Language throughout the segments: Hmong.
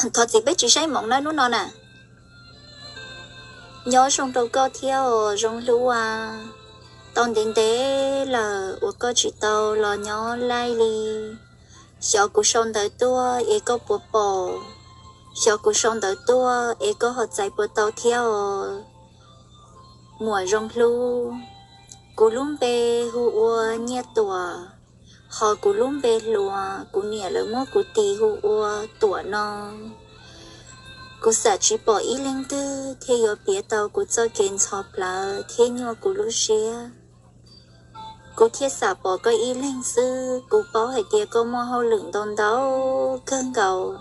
Thov txim peb tsis saib moov nawb hnub no na. Nyob zoo rau koj thiab os zoo hlub a. Tau ntev ntev lawm uas koj tsis tau los nyob laij li. Xyov kuv sau ntawv tuaj es koj puas pom. Xyov kuv sau ntawv tuaj es koj ho txais puas tau thiab os. Muam zoo hlub, kuv lub npe hu ua Nyiaj Tuam, ho kuv lub npe hluas kuv niam lawv muab kuv tis hu ua Tuam no. Kuv xam tsis pom ib leeg twg thiaj yuav piav tau kuv txoj kev ntxhov plawv thiab nyuaj kuv lub siab. Kuv thiaj xam pom koj ib leeg xwb, kuv paub hais tias koj muaj hauj lwm ntau ntau kawg nkaus,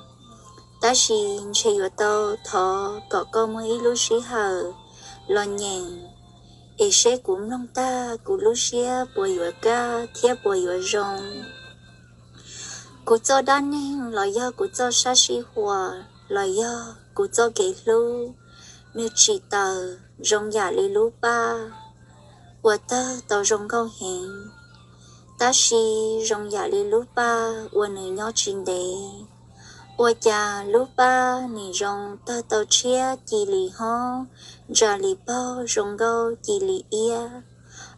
tab sis ntshe yuav tau thov kom koj muaj ib lub sij hawm los nyeem, es seb kuv mloog tag kuv lub siab puas yuav kaj thiab puas yuav zoo. Kuv txoj dab neeg los yog kuv txoj sab sij huam los yog kuv txoj kev hlub, nws tsim taws zoo yam li lub paj uas tawg tau zoo nkauj heev, tab sis zoo yam li lub paj uas nws nyob tsis ntev. Ua cas lub paj nim zoo tawg tau tshiab ci li hob, ntsa li paug zoo nkauj ci li iab,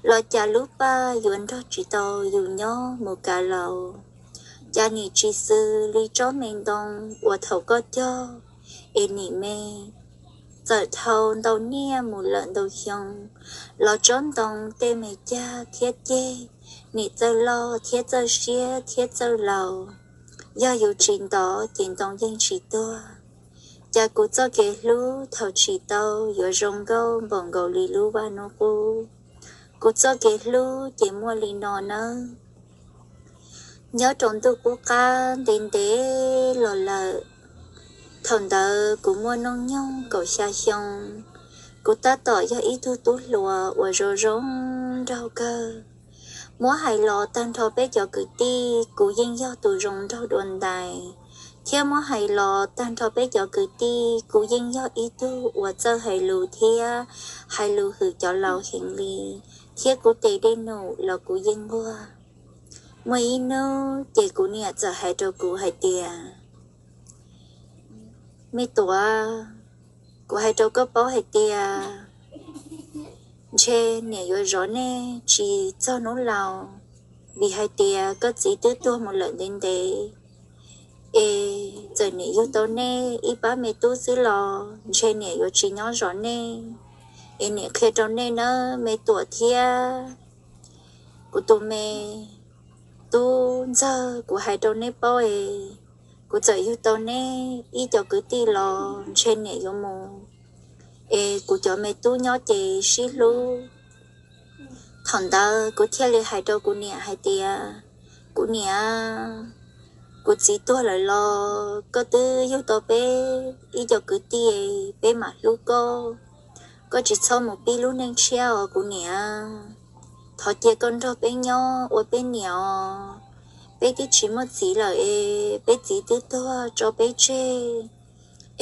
los cas lub paj yuav nrog tsis tau yus nyob mus kav laus. Cas nim tsis xws li tsob me ntoo uas thaum koj cog es nim me, txawm dhau ntau niaj mus lawm ntau xyoo, los tsob ntoo tej me cag thiab ceg nim txawj loj thiab txawj siab thiab txawj laus. Yog yus tsis ntov ces ntoo yeej tsis tuag. Cas kuv txoj kev hlub thaum tsim tau yuav zoo nkauj npaum nkaus li lub vaj hnub qub. Kuv txoj kev hlub ces muaj li no nawb. Nyob rau ntuj qub qab ntev ntev los lawm, thaum ntawd kuv muaj hnub nyoog kaum xya xyoo. Kuv tab tom yog ib tug tub hluas uas zoo zoo nraug kawg. Muab hais los tag nrho peb cov kwv tij, kuv yeej yog tus zoo nraug dua ntais, thiab muab hais los tag nrho peb cov kwv tij, kuv yeej yog ib tug uas txawj hais lus thiab hais lus hwm cov laus heev li, thiab kuv tes dej num los kuv yeej nquag. Muaj ib hnub ces kuv niam txawm hais rau kuv hais tias, Me Tuam, kuv hais rau koj paub hais tias ntshe niam yuav zov nej tsis txog hnub laus, vim hais tias koj txiv twb tuag mus lawm ntev ntev. Es txawm niam yug tau nej ib pab me tub xwb los ntshe niam yuav tsis nyob zov nej. Es niam qhia rau nej nawb me Tuam thiab kuv tus me tub ntxawg, kuv hais rau nej paub es, kuv txawm yug tau nej ib co kwv tij los ntshe niam yuav mus, es kuv cov me tub nyob ces sib hlub. Thaum ntawd kuv thiaj li hais rau kuv niam hais tias, Kuv niam, kuv txiv tuag lawm los koj twb yug tau peb ib co kwv tij, peb mam hlub koj. Koj tsis txhob mus pib lub neej tshiab os kuv niam. Thov cia koj nrog peb nyob ua peb niam os. Peb twb tsis muaj txiv lawm es peb txiv twb tuag tso peb tseg,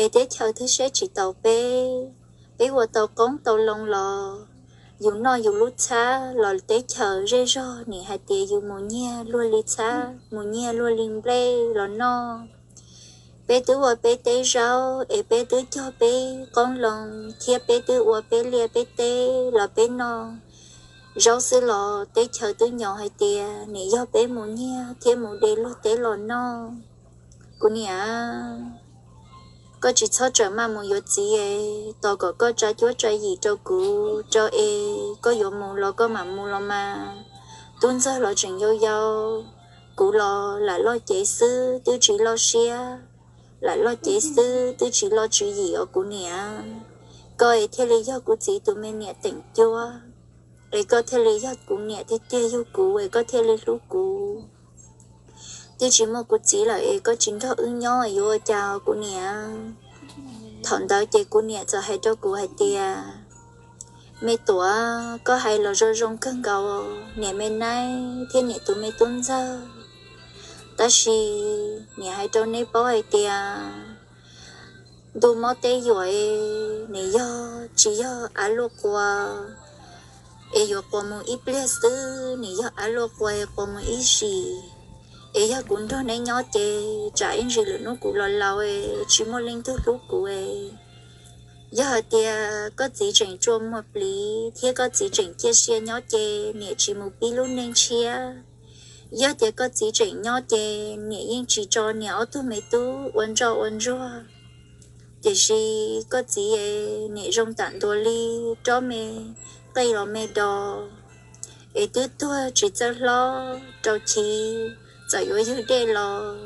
es teb chaws twb saib tsis taus peb. Peb ua tau qoob tau loo los yus noj yus lub txhab los teb chaws zej zog nim hais tias yus mus nyiag luag li txhab, mus nyiag luag li nplej los noj. Peb twb ua peb teb zaub es peb twb cog peb qoob loo thiab peb twb ua peb liaj peb teb los peb noj zaub xwb los teb chaws twb nyaum hais tias nim yog peb mus nyiag thiab mus de luag teb los noj. Kuv niam, koj tsis txhob tsam maj mus yuav txiv es tos kom koj tsa cuab tsa yim rau kuv rau es koj yuav mus los koj mam mus los mas. Tub ntxawg los tseem yau yau, kuv los lam loj cev xwb twb tsis loj siab, lam loj cev xwb twb tsis loj tswv yim os kuv niam. Koj es thiaj li yog kuv txiv tus me niam teem cuab, es koj thiaj li yog kuv niam tiag tiag, yug kuv es koj thiaj li hlub kuv. Twb tsis muaj kuv txiv lawm es koj tsis nrog wb nyob yuav ua cas kuv niam? Thaum ntawd ces kuv niam txawm hais rau kuv hais tias, Me Tuam, koj hais los zoo zoo kawg nkaus, niam me naib thiab niam tus me tub ntxawg. Tab sis niam hais rau neb paub hais tias ntuj mob teb yuam es nws yog tsis yog av luaj qua es yuav qua mus ib pliag xwb, nws yog av luaj qua es qua mus ib sim. Es yog kuv nrog neb nyob ces tsam ib ntsis lwm hnub kuv los laus es tsis muaj leej twg hlub kuv es. Yog hais tias koj txiv tseem tsuas muag pliv thiab koj txiv tseem cia siab nyob ces niam tsis mus pib lub neej tshiab. Yog tias koj txiv tseem nyob ces niam yeej tsis tso niam ob tug me tub ua ntsoj ua ntsuag. Tiam sis koj txiv es niam zoo tam ntua li rob me qej los me dos, es twb tuag tsis txawj hlob rau chiv, txawm yuav ywg dej los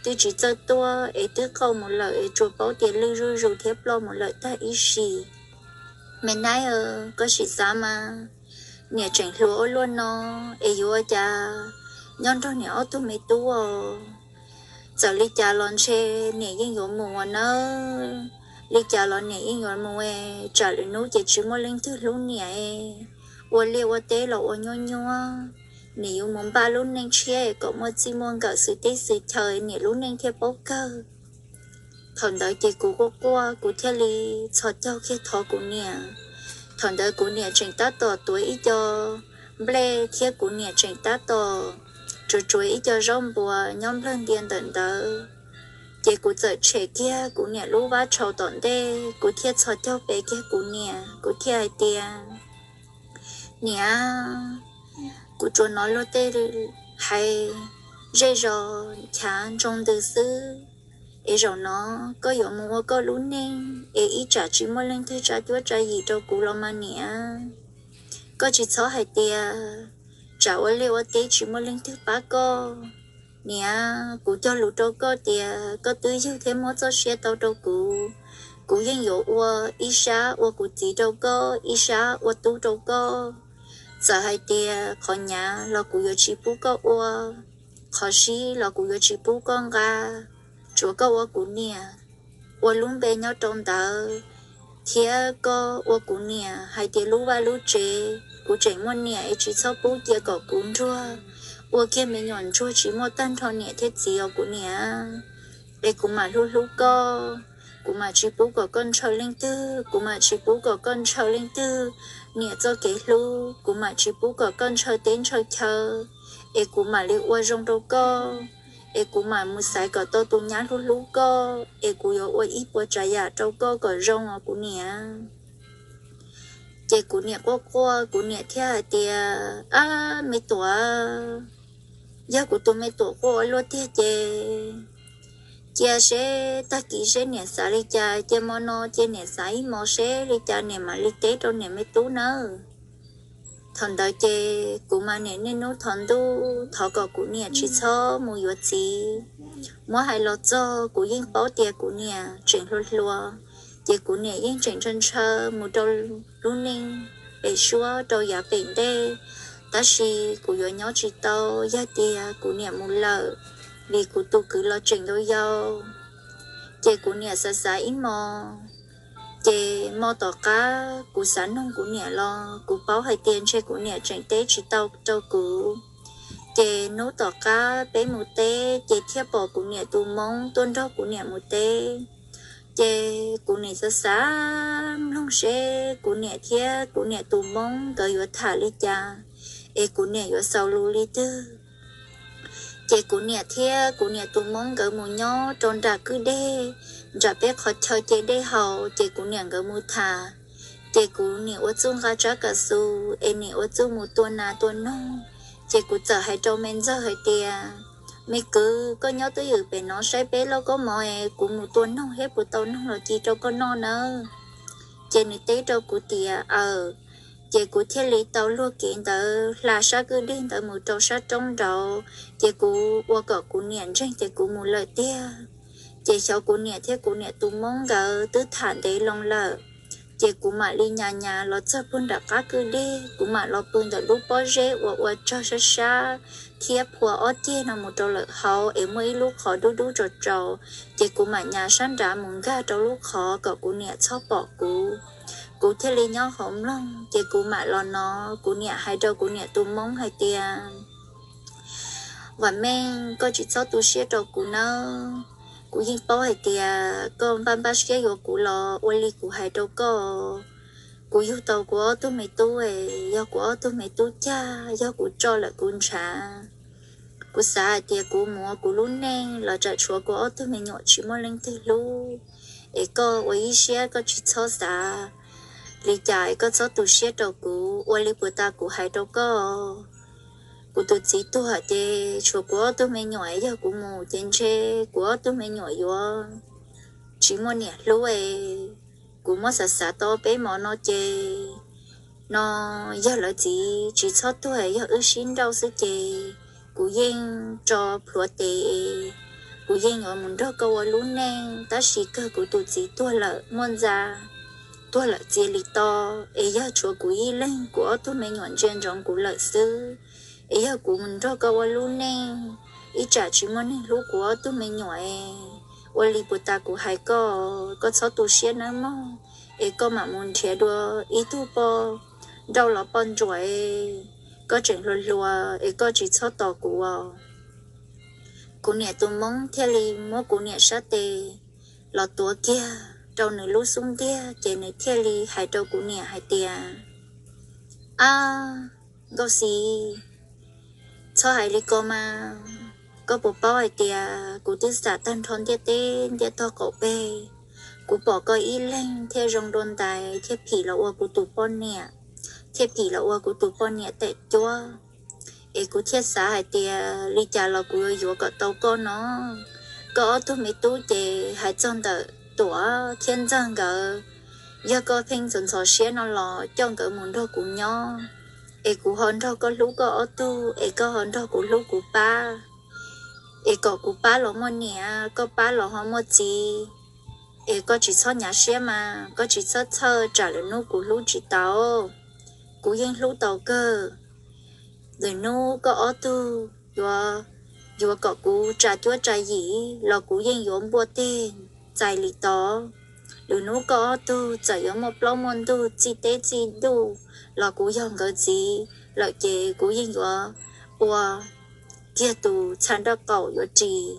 twb tsis txawj tuaj, es twb qauj mus lawm es tsuas paub tias lwj zuj zus thiab ploj mus lawm tag ib sim. Me nab, koj sim xav mas, niam tseem hluas ua luaj no, es yuav ua cas nyob nrog niam ob tug me tub os. Txawm li cas los ntshe niam yeej yuav mus ua nawb, li cas los niam yeej yuav mus es tsam lwm hnub ces tsis muaj leej twg hlub niam es ua liaj ua teb los ua nyuaj nyuaj, niam yuav mus npaj lub neej tshiab es kom muaj txij muaj nkawm xwm teb xwm chaw niam lub neej thiaj paub kawg. Thaum ntawd ces kuv quaj quaj kuv thiaj li txhos caug kiag thov kuv niam. Thaum ntawd kuv niam tseem tab tom tuav ib co nplej thiab kuv niam tseem tab tom tsuav tsuav ib co zaub npua nyob nplawg ntia ntawm ntawd. Ces kuv txawm tshem kiag kuv niam lub vab tshau tom ntej, kuv thiaj txhos caug pe kiag kuv niam, kuv thiaj hais tias, niam, kuv tsuas hnov luag tej hais zej zos chav ntsoog ntws xwb, es zaum no koj yuav mus ua koj lub neej es ib tsam tsis muaj leej twg tsa cuab tsa yim rau kuv los mas niam. Koj tsis txhob hais tias tsam ua liaj ua teb tsis muaj leej twg pab koj. Niam, kuv cog lus rau koj tias koj twb yug thiab muab txoj sia tau rau kuv, kuv yeej yuav ua ib sab ua kuv txiv rau koj, ib sab ua tub rau koj. Txawm hais tias qhov nyav los kuv yuav tsis pub koj ua, qhov sib los kuv yuav tsis pub koj nqa, tsuav koj ua kuv niam, ua lub npe nyob rau ntawd, thiab koj ua kuv niam hais tias lub vaj lub tsev kuv tseem muaj niam es tsis txhob pub cia kom kuv nruag, ua kiag me nyuam ntsuag tsis muaj tag nrho niam thiab txiv os kuv niam. Es kuv mam hlub hlub koj, kuv mam tsis pub kom koj ntshaw leej twg, kuv mam tsis pub kom koj ntshaw leej twg niam txoj kev hlub, kuv mam tsis pub kom koj ntshaw teb ntshaw chaw, es kuv mam li ua zoo rau koj, es kuv mam mus xaiv kom tau tus nyab hlub hlub koj, es kuv yuav ua ib puas tsav yam rau koj kom zoo os kuv niam. Ces kuv niam quaj quaj, kuv niam thiaj hais tias, ab me tuam, yog kuv tus me tuam quaj ua luaj tiag ces cia seb tag kis seb niam xav li cas, cia mo no cia niam xav ib mo seb li cas niam mam li teb rau niam me tub nawb. Thaum ntawd ces kuv mas niam niaj hnub thov ntuj thov kom kuv niam tsis txhob mus yuav txiv. Muab hais los txog kuv yeej paub tias kuv niam tseem hluas hluas, ces kuv niam yeej tseem ntshaw ntshaw mus rau lub neej pem suab rau yav pem ntej. Tab sis kuv yuav nyob tsis tau yog tias kuv niam mus lawm, vim kuv tus kwv los tseem yau yau. Ces kuv niam xav xav ib mo, ces mo tom qab kuv xav noog kuv niam los kuv paub hais tias ntshe kuv niam tseem teb tsis tau rau kuv. Ces hnub tom qab peb mus teb ces thiaj pom kuv niam tus Hmoob tuaj nrog kuv niam mus teb. Ces kuv niam xav xav mloog seb kuv niam thiab kuv niam tus Hmoob nkawd yuav tham li cas, es kuv niam yuav xaus lus li twg. Ces kuv niam thiab kuv niam tus Hmoob nkawd mus nyob rau nram kwj deg, nram peb qhov chaw ce dej haus, ces kuv niam nkawd mus tham. Ces kuv niam ua txuj nqa tsab kas xus es niam ua txuj mus tua nas tua noog. Ces kuv txawm hais rau me ntxawg hais tias, me kwv, koj nyob twj ywm pem no saib peb lauj kaub mov es kuv mus tua noog thiab puas tau noog los ci rau koj noj nawb. Ces nws teb rau kuv tias aws. Ces kuv thiaj li tau luag kev ntawd hla sab kwj deg ntawd mus rau sab roob nraud, ces kuv ua kom kuv niam ntseeg ces kuv mus lawm tiag. Ces xyov kuv niam thiab kuv niam tus Hmoob nkawd twb tham ntev loo lawm. Ces kuv mam li nyas nyas los txog puag nram qab kwj deg, kuv mam los pw ntawm lub pob zeb uas ua tsawg sab sab thiab phua ob ceg no mus rau lawm hauv es muaj ib lub qhov dub dub tsaus tsaus, ces kuv mam nyas sab nrad mus nkag rau lub qhov kom kuv niam txhob pom kuv. Kuv thiaj li nyob hauv mloog, ces kuv mam los hnov kuv niam hais rau kuv niam tus Hmoob hais tias, Vam Meej, koj tsis txhob tu siab rau kuv nawb. Kuv yeej paub hais tias koj npaj npaj siab yuav kuv los ua li kuv hais rau koj. Kuv yug tau kuv ob tug me tub, yog kuv ob tug me tub cag, yog kuv tso lawm kuv ntshav. Kuv xav hais tias kuv mus ua kuv lub neej los tsam tshuav kuv ob tug me nyuam tsis muaj leej twg hlub, es koj ua ib siab koj tsis txhob xav li cas es koj txhob tu siab rau kuv, ua li puag ta kuv hais rau koj. Kuv tus txiv tuag ces tshuav kuv ob tug me nyuam, yog kuv mus ces ntshe kuv ob tug me nyuam yuav tsis muaj niam hlub es. Kuv muab xav xav tau peb hmo no ces, no yog lawv txiv tsis txhob tuag, yog wb sib nrauj xwb ces kuv yeej tso plhuav tes, kuv yeej yuav mus nrog koj ua lub neej. Tab sis kawg kuv tus txiv tuag lawm muaj ntxa, tuag lawm txia li to, es yog tshuav kuv ib leeg, kuv ob tug me nyuam ntsia ntsoov kuv lawm xwb, es yog kuv mus nrog koj ua lub neej, ib tsam tsis muaj neeg hlub kuv ob tug me nyuam es. Ua li puag ta kuv hais koj, koj txhob tu siab nawb mog, es koj mam mus nrhiav dua ib tug poj nrauj los poj ntsuam es, koj tseem hluas hluas es koj tsis txhob tos kuv os. Kuv niam tus Hmoob thiaj li muab kuv niam sab tes los tuav kiag rau nws lub xub ntiag, ces nws thiaj li hais rau kuv niam hais tias, Ab, Nkauj Xis, txhob hais li ko mas. Koj puas paub hais tias kuv twb xam tag nrho ntiaj teb ntiaj tog qaum peg, kuv pom koj ib leeg thiaj zoo dua ntais thiaj phim los ua kuv tus poj niam, thiaj phim los ua kuv tus poj niam tam cuab. Es kuv thiaj xav hais tias li cas los kuv yuav yuav kom tau koj no. Koj ob tug me tub ces hais txog ntawm Tuam thiab Ntxawg nkawd, yog koj pheej ntxhov ntxhov siab no los coj nkawd mus nrog kuv nyob, es kuv ho nrog koj hlub koj ob tug, es koj ho nrog kuv hlub kuv pab, es kom kuv pab los muaj niam, koj pab los ho muaj txiv, es koj tsis txhob hnyav siab mas, koj tsis txhob txhawj, tsam lwm hnub kuv hlub tsis tau. Kuv yeej hlub tau kawg. Lwm hnub koj ob tug yuav, yuav kom kuv tsa cuab tsa yim los kuv yeej yuav npuaj teg txais li tod. Lwm hnub koj ob tug txawm yuav muaj plaub muaj ntug txij teb txij ntuj los kuv yog nkawd txiv lawm ces kuv yeej yuav ua kiag tus txha nraub qaum yuav ris,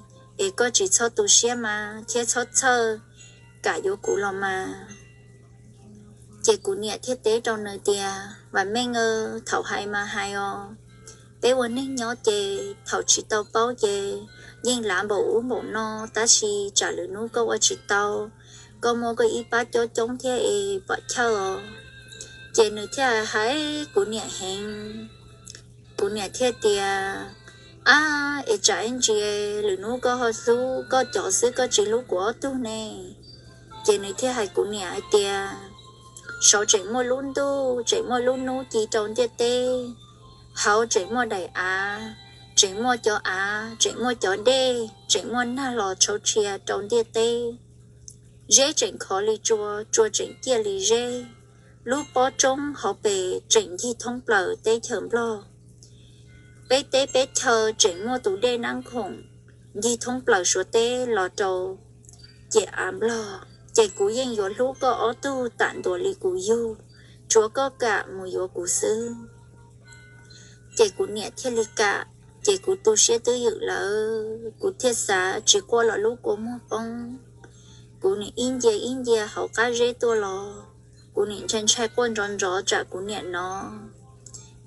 es koj tsis txhob tu siab mas thiab txhob txhawj, kam yuav kuv los mas. Ces kuv niam thiaj teb rau nws tias, Vam Meej, thaum hais mas hais os, peb ua neej nyob ces thaum tsis tau paub ces yeej lav npaum ub npaum no, tab sis tsam lwm hnub koj ua tsis tau, koj muaj koj ib pab cob coob thiab es pom chawj os. Ces nws thiaj hais kuv niam heev. Kuv niam thiaj tias, Ab, es tsam ib ntsis lwm hnub koj ho hlub koj cov xwb, koj tsis hlub kuv ob tug ne? Ces nws thiaj hais kuv niam hais tias, Saud tseem muaj lub ntuj, tseem muaj lub hnub ci rau ntiaj teb, hauv tseem muaj daim av, tseem muaj cov av, tseem muaj cov dej, tseem muaj nag los tshauv tshia rau ntiaj teb. Zeb tseem khov li tsua, tsua tseem ciaj li zeb. Lub pob roob hauv pes tseem ncig thoob plaws teb chaws Nplog. Peb teb peb chaw tseem muaj tus dej Nab Khoom ncig thoob plaws Suav teb los rau ciam av Nplog. Ces kuv yeej yuav hlub koj ob tug tam ntuas li kuv yug, tsuav koj kam mus yuav kuv xwb. Ces kuv niam thiaj li kam, ces kuv tu siab twb ywm lawm, kuv thiaj xav tsis quaj los lub kua muag poob. Kuv nim ib ncia ib ncia hauv qab zeb tuaj los, kuv nim ntshai ntshai quaj ntsov ntsov tsam kuv niam hnov.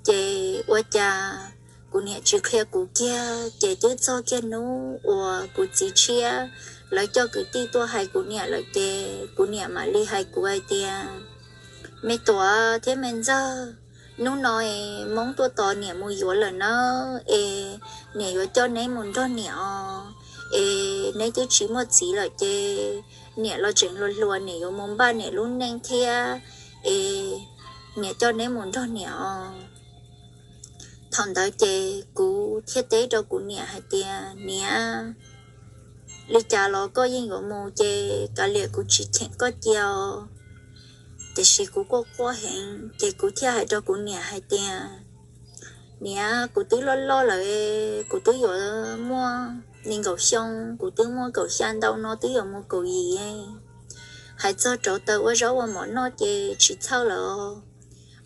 Ces ua cas kuv niam tsis qhia kuv kiag, ces twb txog kiag hnub uas kuv txiv tshiab lawv coj kwv tij tuaj hais kuv niam lawm, ces kuv niam mam li hais kuv hais tias, Me Tuam thiab Me Ntxawg, hnub no es Hmoob tuaj tos niam mus yuav lawm nawb, es niam yuav coj neb mus nrog niam os. Es neb twb tsis muaj txiv lawm ces niam los tseem hluas hluas, niam yuav mus npaj niam lub neej thiab, es niam coj neb mus nrog niam os. Thaum ntawd ces kuv thiaj teb rau kuv niam hais tias, Niam, li cas los koj yeej yuav mus ces kav liam kuv tsis cheem koj cia os. Tiam sis kuv quaj quaj heev ces kuv thiaj hais rau kuv niam hais tias, Niam, kuv twb loj loj lawm, kuv twb yuav muaj nees nkaum xyoo, kuv twb muaj kaum xya ntau no twb yuav mus kaum yim. Hais txog rauv taws ua zaub ua mov noj ces tsis txhawj lawm os.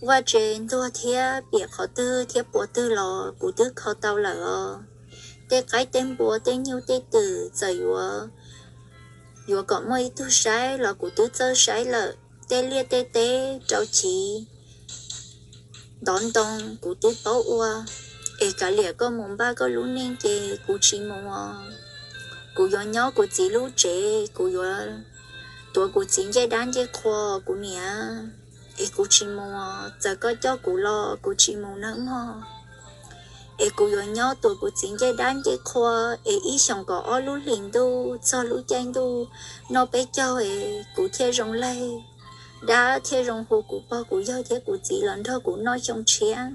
Vaj tse ntuag thiab piam qhov twg thiab puas twg los kuv twb kho tau lawm os. Tej qaib tej npua tej nyuj tej twm txawm yuav, yuav kom muaj ib tug saib los kuv twb txawj saib lawm. Tej liaj tej teb rau chiv ntov ntoo kuv twb paub ua, es kav liam koj mus npaj koj lub neej ces kuv tsis mus. Kuv yuav nyob kuv txiv lub tsev, kuv yuav tuav kuv txiv ncej dab ncej qhua, kuv niam, es kuv tsis mus. Txawm koj coj kuv los kuv tsis mus nawb mog. Es kuv yuav nyob tuav kuv txiv ncej dab ncej qhua, es ib xyoos kaum ob lub hlis ntuj txog lub caij ntuj noj peb caug es kuv thiaj zoo laig, dab thiaj zoo hu kuv pog kuv yawg thiab kuv txiv los nrog kuv noj xyoo tshiab.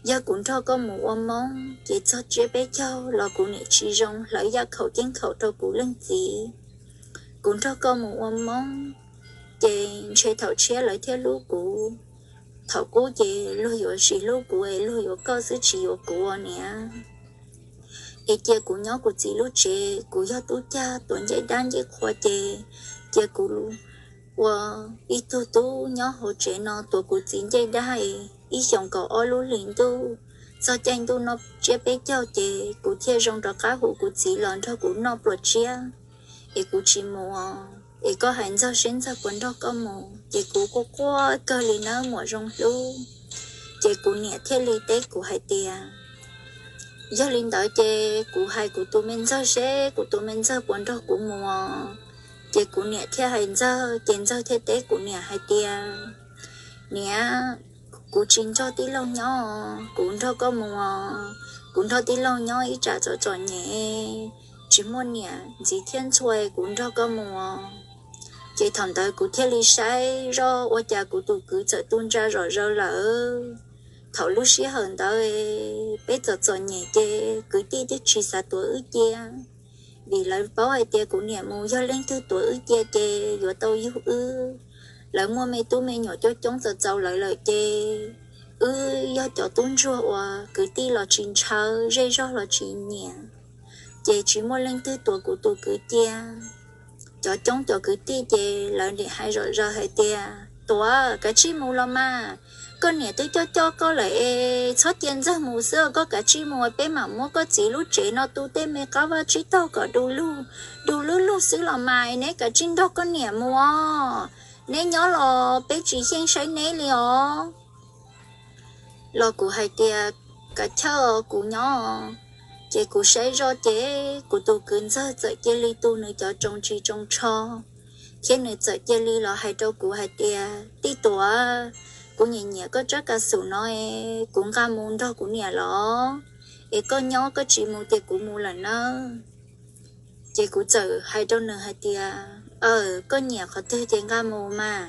Yog kuv nrog koj mus ua Hmoob ces txog tsiab peb caug los kuv niam tsis zoo hlawv yaj khaum ceeb khaum rau kuv leej txiv. Kuv nrog koj mus ua Hmoob ces ntshe thaum tshiab lawv thiaj hlub kuv. Thaum qub ces luag yuav tsis hlub kuv es luag yuav koj xwb tsis yuav kuv niam. Es cia kuv nyob kuv txiv lub tsev, kuv yog tub cag tuav ncej dab ncej qhua ces cia kuv ua ib tug tub nyob hauv tsev no tuav kuv txiv ncej dab es ib xyoos kaum ob lub hlis ntuj txog caij ntuj noj tsiab peb caug ces kuv thiaj zoo rov qab hu kuv txiv los nrog kuv noj pluas tsiab. Es kuv tsis mus, es koj hais Ntxawg seb Ntxawg puas nrog koj mus. Ces kuv quaj quaj kawg li nawb muam zoo hlub. Ces kuv niam thiaj li teb kuv hais tias, yog li ntawd ces kuv hais kuv tus me Ntxawg seb kuv tus me Ntxawg puas nrog kuv mus. Ces kuv niam thiaj hais Ntxawg, ces Ntxawg thiaj teb kuv niam hais tias, niam, kuv tsis nrog tij laug nyob, kuv nrog koj mus. Kuv nrog tij laug nyob ib tsam txom txom nyem, tsis muaj niam ntxiv thiab ntxhua, kuv nrog koj mus. Ces thaum ntawd kuv thiaj li saib zoj ua cas kuv tus kwv txawm tu ntsa zom zaws lawm. Thaum lub sij hawm ntawd peb txom txom nyem ces kwv tij twb tsis xav tuav wb cia, vim lawv paub hais tias kuv niam mus yog leej twg tuav wb cia ces yuav tau yug wb. Lawv muaj me tub me nyuam coob coob txaus txaus lawv lawm ces wb yog cov tub ntsuag uas kwv tij los tsis ntshaw, zej zog los tsis nyiam, ces tsis muaj leej twg tuav kuv tus kwv cia. Cov coob cov kwv tij ces lawv nim hais zom zaws hais tias, tuav, kav tsij mus los mas, koj niam twb coj coj koj lawm es txhob cia Ntxawg mus xwb, koj kav tsij mus, peb mam muab koj txiv lub tsev no tu tej me qab vaj tsib taug kom du lug, du lug lug xwb los mas, neb kav tsij nrog koj niam mus os, neb nyob los peb tsis xyeej saib neb li os. Los kuv hais tias, kav chawj, kuv nyob. Ces kuv saib zoj ces kuv tus kwv Ntxawg txawm cia li tu nws cov tsoos tsis tsoos tsho, thiab nws txawm cia li los hais rau kuv hais tias, tij Tuam, kuv nyiam nyiam koj tsab kas xum no es kuv nqa mus nrog kuv niam los, es koj nyob koj tsis mus ces kuv mus lawm nawb. Ces kuv txawm hais rau nws hais tias, aw, koj nyiam qhov twg ces nqa mus mas,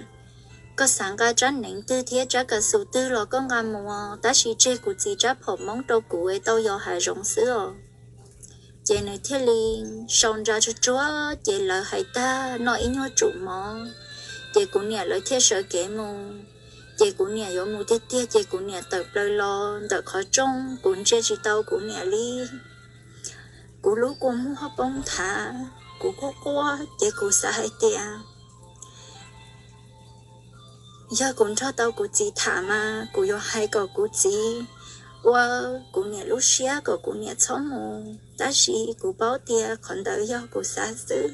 koj xav nqa tsab neev twg thiab tsab kas xum twg los koj nqa mus, tab sis tseg kuv txiv tsab phom moob rau kuv es tau yos hav zoov xwb os. Ces nws thiaj li sau ntsa tsuag tsuag ces lawv hais tag noj ib nyuag tsum mov, ces kuv niam lawv thiaj sawv kev mus. Ces kuv niam yuav mus tiag tiag ces kuv niam tawm plaws los ntawm qhov rooj, kuv ntsia tsis tau kuv niam li. Kuv lub kua muag poob nthav, kuv quaj quaj ces kuv xav hais tias, yog kuv nrog tau kuv txiv tham mas kuv yuav hais kom kuv txiv ua kuv niam lub siab kom kuv niam txhob mus, tab sis kuv paub tias qhov ntawd yog kuv xav xwb.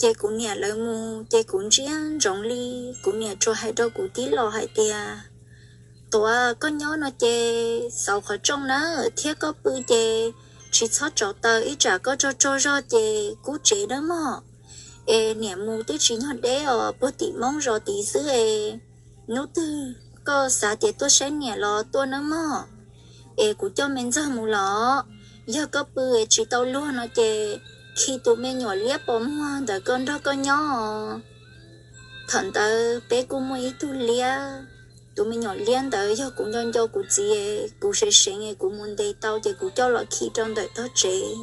Ces kuv niam lawv mus ces kuv ntsia ntsoov li, kuv niam tsuas hais rau kuv tij laug hais tias, Tuam, koj nyob no ces xauv qhov rooj nawb, thiab koj pw ces tsis txhob tsauv taws, ib tsam koj tsaug tsaug zog ces kub tsev nawb mog. Es niam mus twb tsis nyog deb os, puag tim Hmoob zos tid xwb es, hnub twg koj xav tias tuaj saib niam los tuaj nawb mog. Es kuv coj me ntxawg mus los, yog koj pw es tsis tau luag no ces khi tus me nyuam liab pos muag ntawm koj nrog koj nyob. Thaum ntawd peb kuj muaj ib tug liab, tus me nyuam liab ntawd yog kuv nco nco kuv txiv, kuv seev seev es kuv mus ntes tau ces kuv coj los khi rau ntawm tog tsev.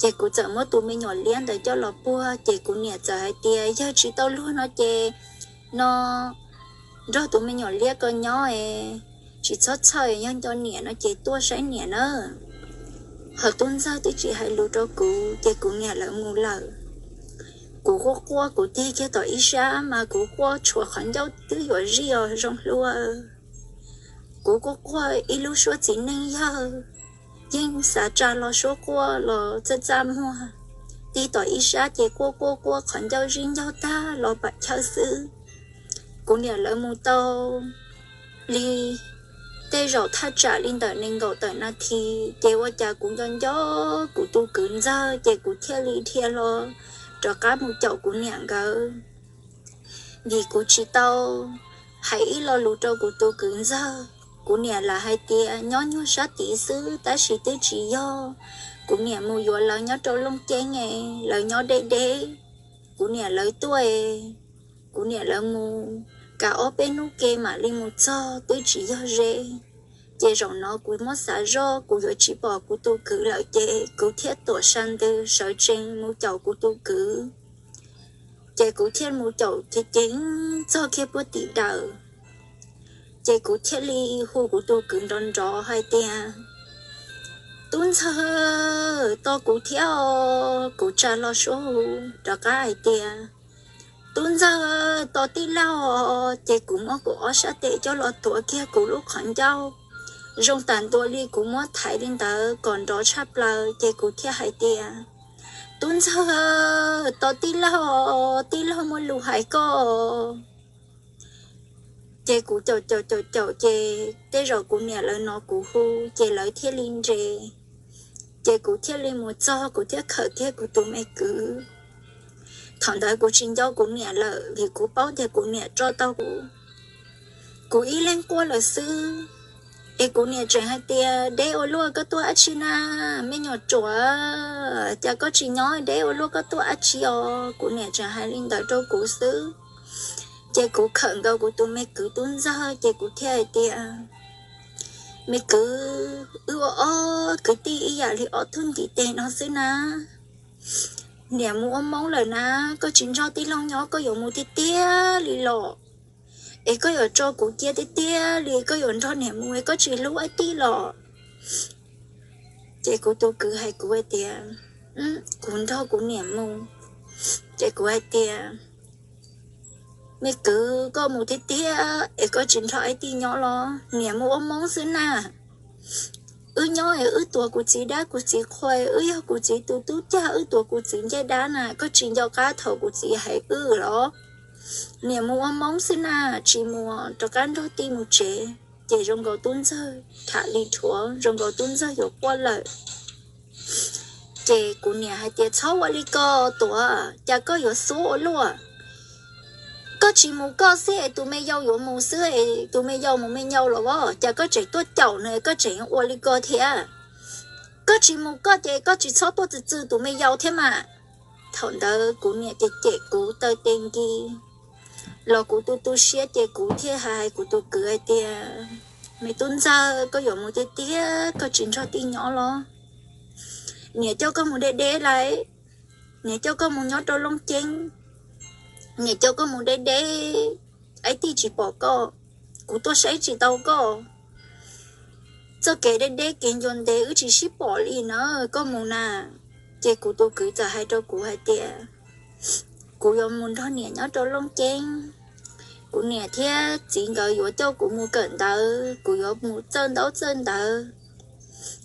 Ces kuv txawm muab tus me nyuam liab ntawd coj los puag, ces kuv niam txawm hais tias, yog tsis tau luag no ces no nrog tus me nyuam liab ko nyob es tsis txhob txhawj, yog nco niam no ces tuaj saib niam nawb. Hos tub ntxawg twb tsis hais lus rau kuv ces kuv niam lawv mus lawm. Kuv quaj quaj kuv tig kiag tom ib sab mas kuv quaj tshuav qhov ncauj twb yuav zij os zoo hlub. Kuv quaj quaj ib lub suab txiv neej yawg, yeej xav tsa hlo suab quaj los txaj txaj muag. Tig tom ib sab ces quaj quaj quaj qhov ncauj zij ncaug tag los pam chawj xwb. Kuv niam lawv mus tau li tej zaum thaj tsam li ntawm nees nkaum tawm nas this, ces ua cas kuv nco nco kuv tus kwv ntxawg, ces kuv thiaj li dhia hlo rov qab mus caum kuv niam nkawd. Vim kuv tsis tau hais ib lo lus rau kuv tus kwv ntxawg, kuv niam lawv hais tias nyob nyuag sab tid xwb, tab sis twb tsis yog. Kuv niam mus yuav lawv nyob rau Looj Ceeb, lawv nyob deb deb. Kuv niam lawv tuaj, kuv niam lawv mus kav ob peb hnub ke mam li mus txog, twb tsis yog ze. Ces zaum no kuv muab xav zoj kuv yuav tsis pom kuv tus kwv lawm, ces kuv thiaj tuam sa ntws sawv tsees mus caum kuv tus kwv. Ces kuv thiaj mus caum ceev ceev txog kiag puag tim dawm, ces kuv thiaj li hu kuv tus kwv nrov nrov hais tias, Tub ntxawg, tos kuv thiab os. Kuv tsa hlo suab hu rov qab hais tias, Tub ntxawg, tos tij laug os. Ces kuv muab kuv ob sab tes coj los tuav kiag kuv lub qhov ncauj, zoo tas ntua li kuv muab thaiv li ntawd kom nrov tshaj plaws, ces kuv thiaj hais tias, Tub ntxawg, tos tij laug os, tij laug muaj lus hais koj. Ces kuv caum caum caum caum, ces tej zaum kuv niam lawv hnov kuv hu, ces lawv thiaj li nres. Ces kuv thiaj li mus txog, kuv thiaj khawm kiag kuv tus me kwv. Thaum ntawd kuv tsis nco kuv niam lawm, vim kuv paub tias kuv niam tso tau kuv, kuv ib leeg quaj lawm xwb. Es kuv niam tseem hais tias, Deb ua luaj, koj tuaj dab tsi na, me nyuam ruam? Cas koj tsis nyob, deb ua luaj, koj tuaj dab tsi os? Kuv niam tseem hais li ntawd rau kuv xwb. Ces kuv khawm nkaus kuv tus me kwv tub ntxawg, ces kuv thiaj hais tias, Me kwv, wb ua ob kwv tij ib yam li ob tug ntiv tes no xwb na. Niam mus ua Hmoob lawm na, koj tsis nrog tij laug nyob, koj yuav mus tiag tiag li los? Es koj yuav tso kuv cia tiag tiag li, koj yuav nrog niam mus, koj tsis hlub ib tij los? Ces kuv tus kwv hais kuv hais tias, Kuv nrog kuv niam mus. Ces kuv hais tias, Me kwv, koj mus tiag tiag es koj tsis nrog ib tij nyob los? Niam mus ua Hmoob xwb na. Wb nyob es wb tuav kuv txiv dab kuv txiv qhua, wb yog kuv txiv tus tub cag, wb tuav kuv txiv ncej dab na, koj tsis nco qab thaum kuv txiv hais wb los? Niam mus ua Hmoob xwb na, tsis mus, rov qab nrog tij mus tsev. Ces zoo nkaus tub ntxawg tham li dhuav, zoo nkaus tub ntxawg yuav quaj lawm. Ces kuv niam hais tias, Txhob ua li ko, Tuam, cas koj yuav xub ua luaj? Koj tsis mus koj xwb es tus me yau yuav mus xwb es tus me yau mus me yau los as, cas koj tseem tuaj caum nws, koj tseem ua li ko thiab? Koj tsis mus koj ces koj tsis txhob tuaj txwv txwv tus me yau thiab mas. Thaum ntawd kuv niam ces cem kuv taw tes nkis los kuv tu tu siab, ces kuv thiaj hais kuv tus kwv hais tias, Me tub ntxawg, koj yuav mus tiag tiag, koj tsis nrog tij nyob los? Niam coj koj mus deb deb lauj, niam coj koj mus nyob rau Looj Ceeb, niam coj koj mus deb deb, ib tij tsis pom koj, kuv tuaj saib tsis tau koj. Txoj kev deb deb kev ncua ntev wb tsis sib pom li na, koj mus na. Ces kuv tus kwv txawm hais rau kuv hais tias, Kuv yuav mus nrog niam nyob rau Looj Ceeb. Kuv niam thiab txiv nkawd yuav coj kuv mus kawm ntawv, kuv yuav mus txawj ntaub txawj ntawv,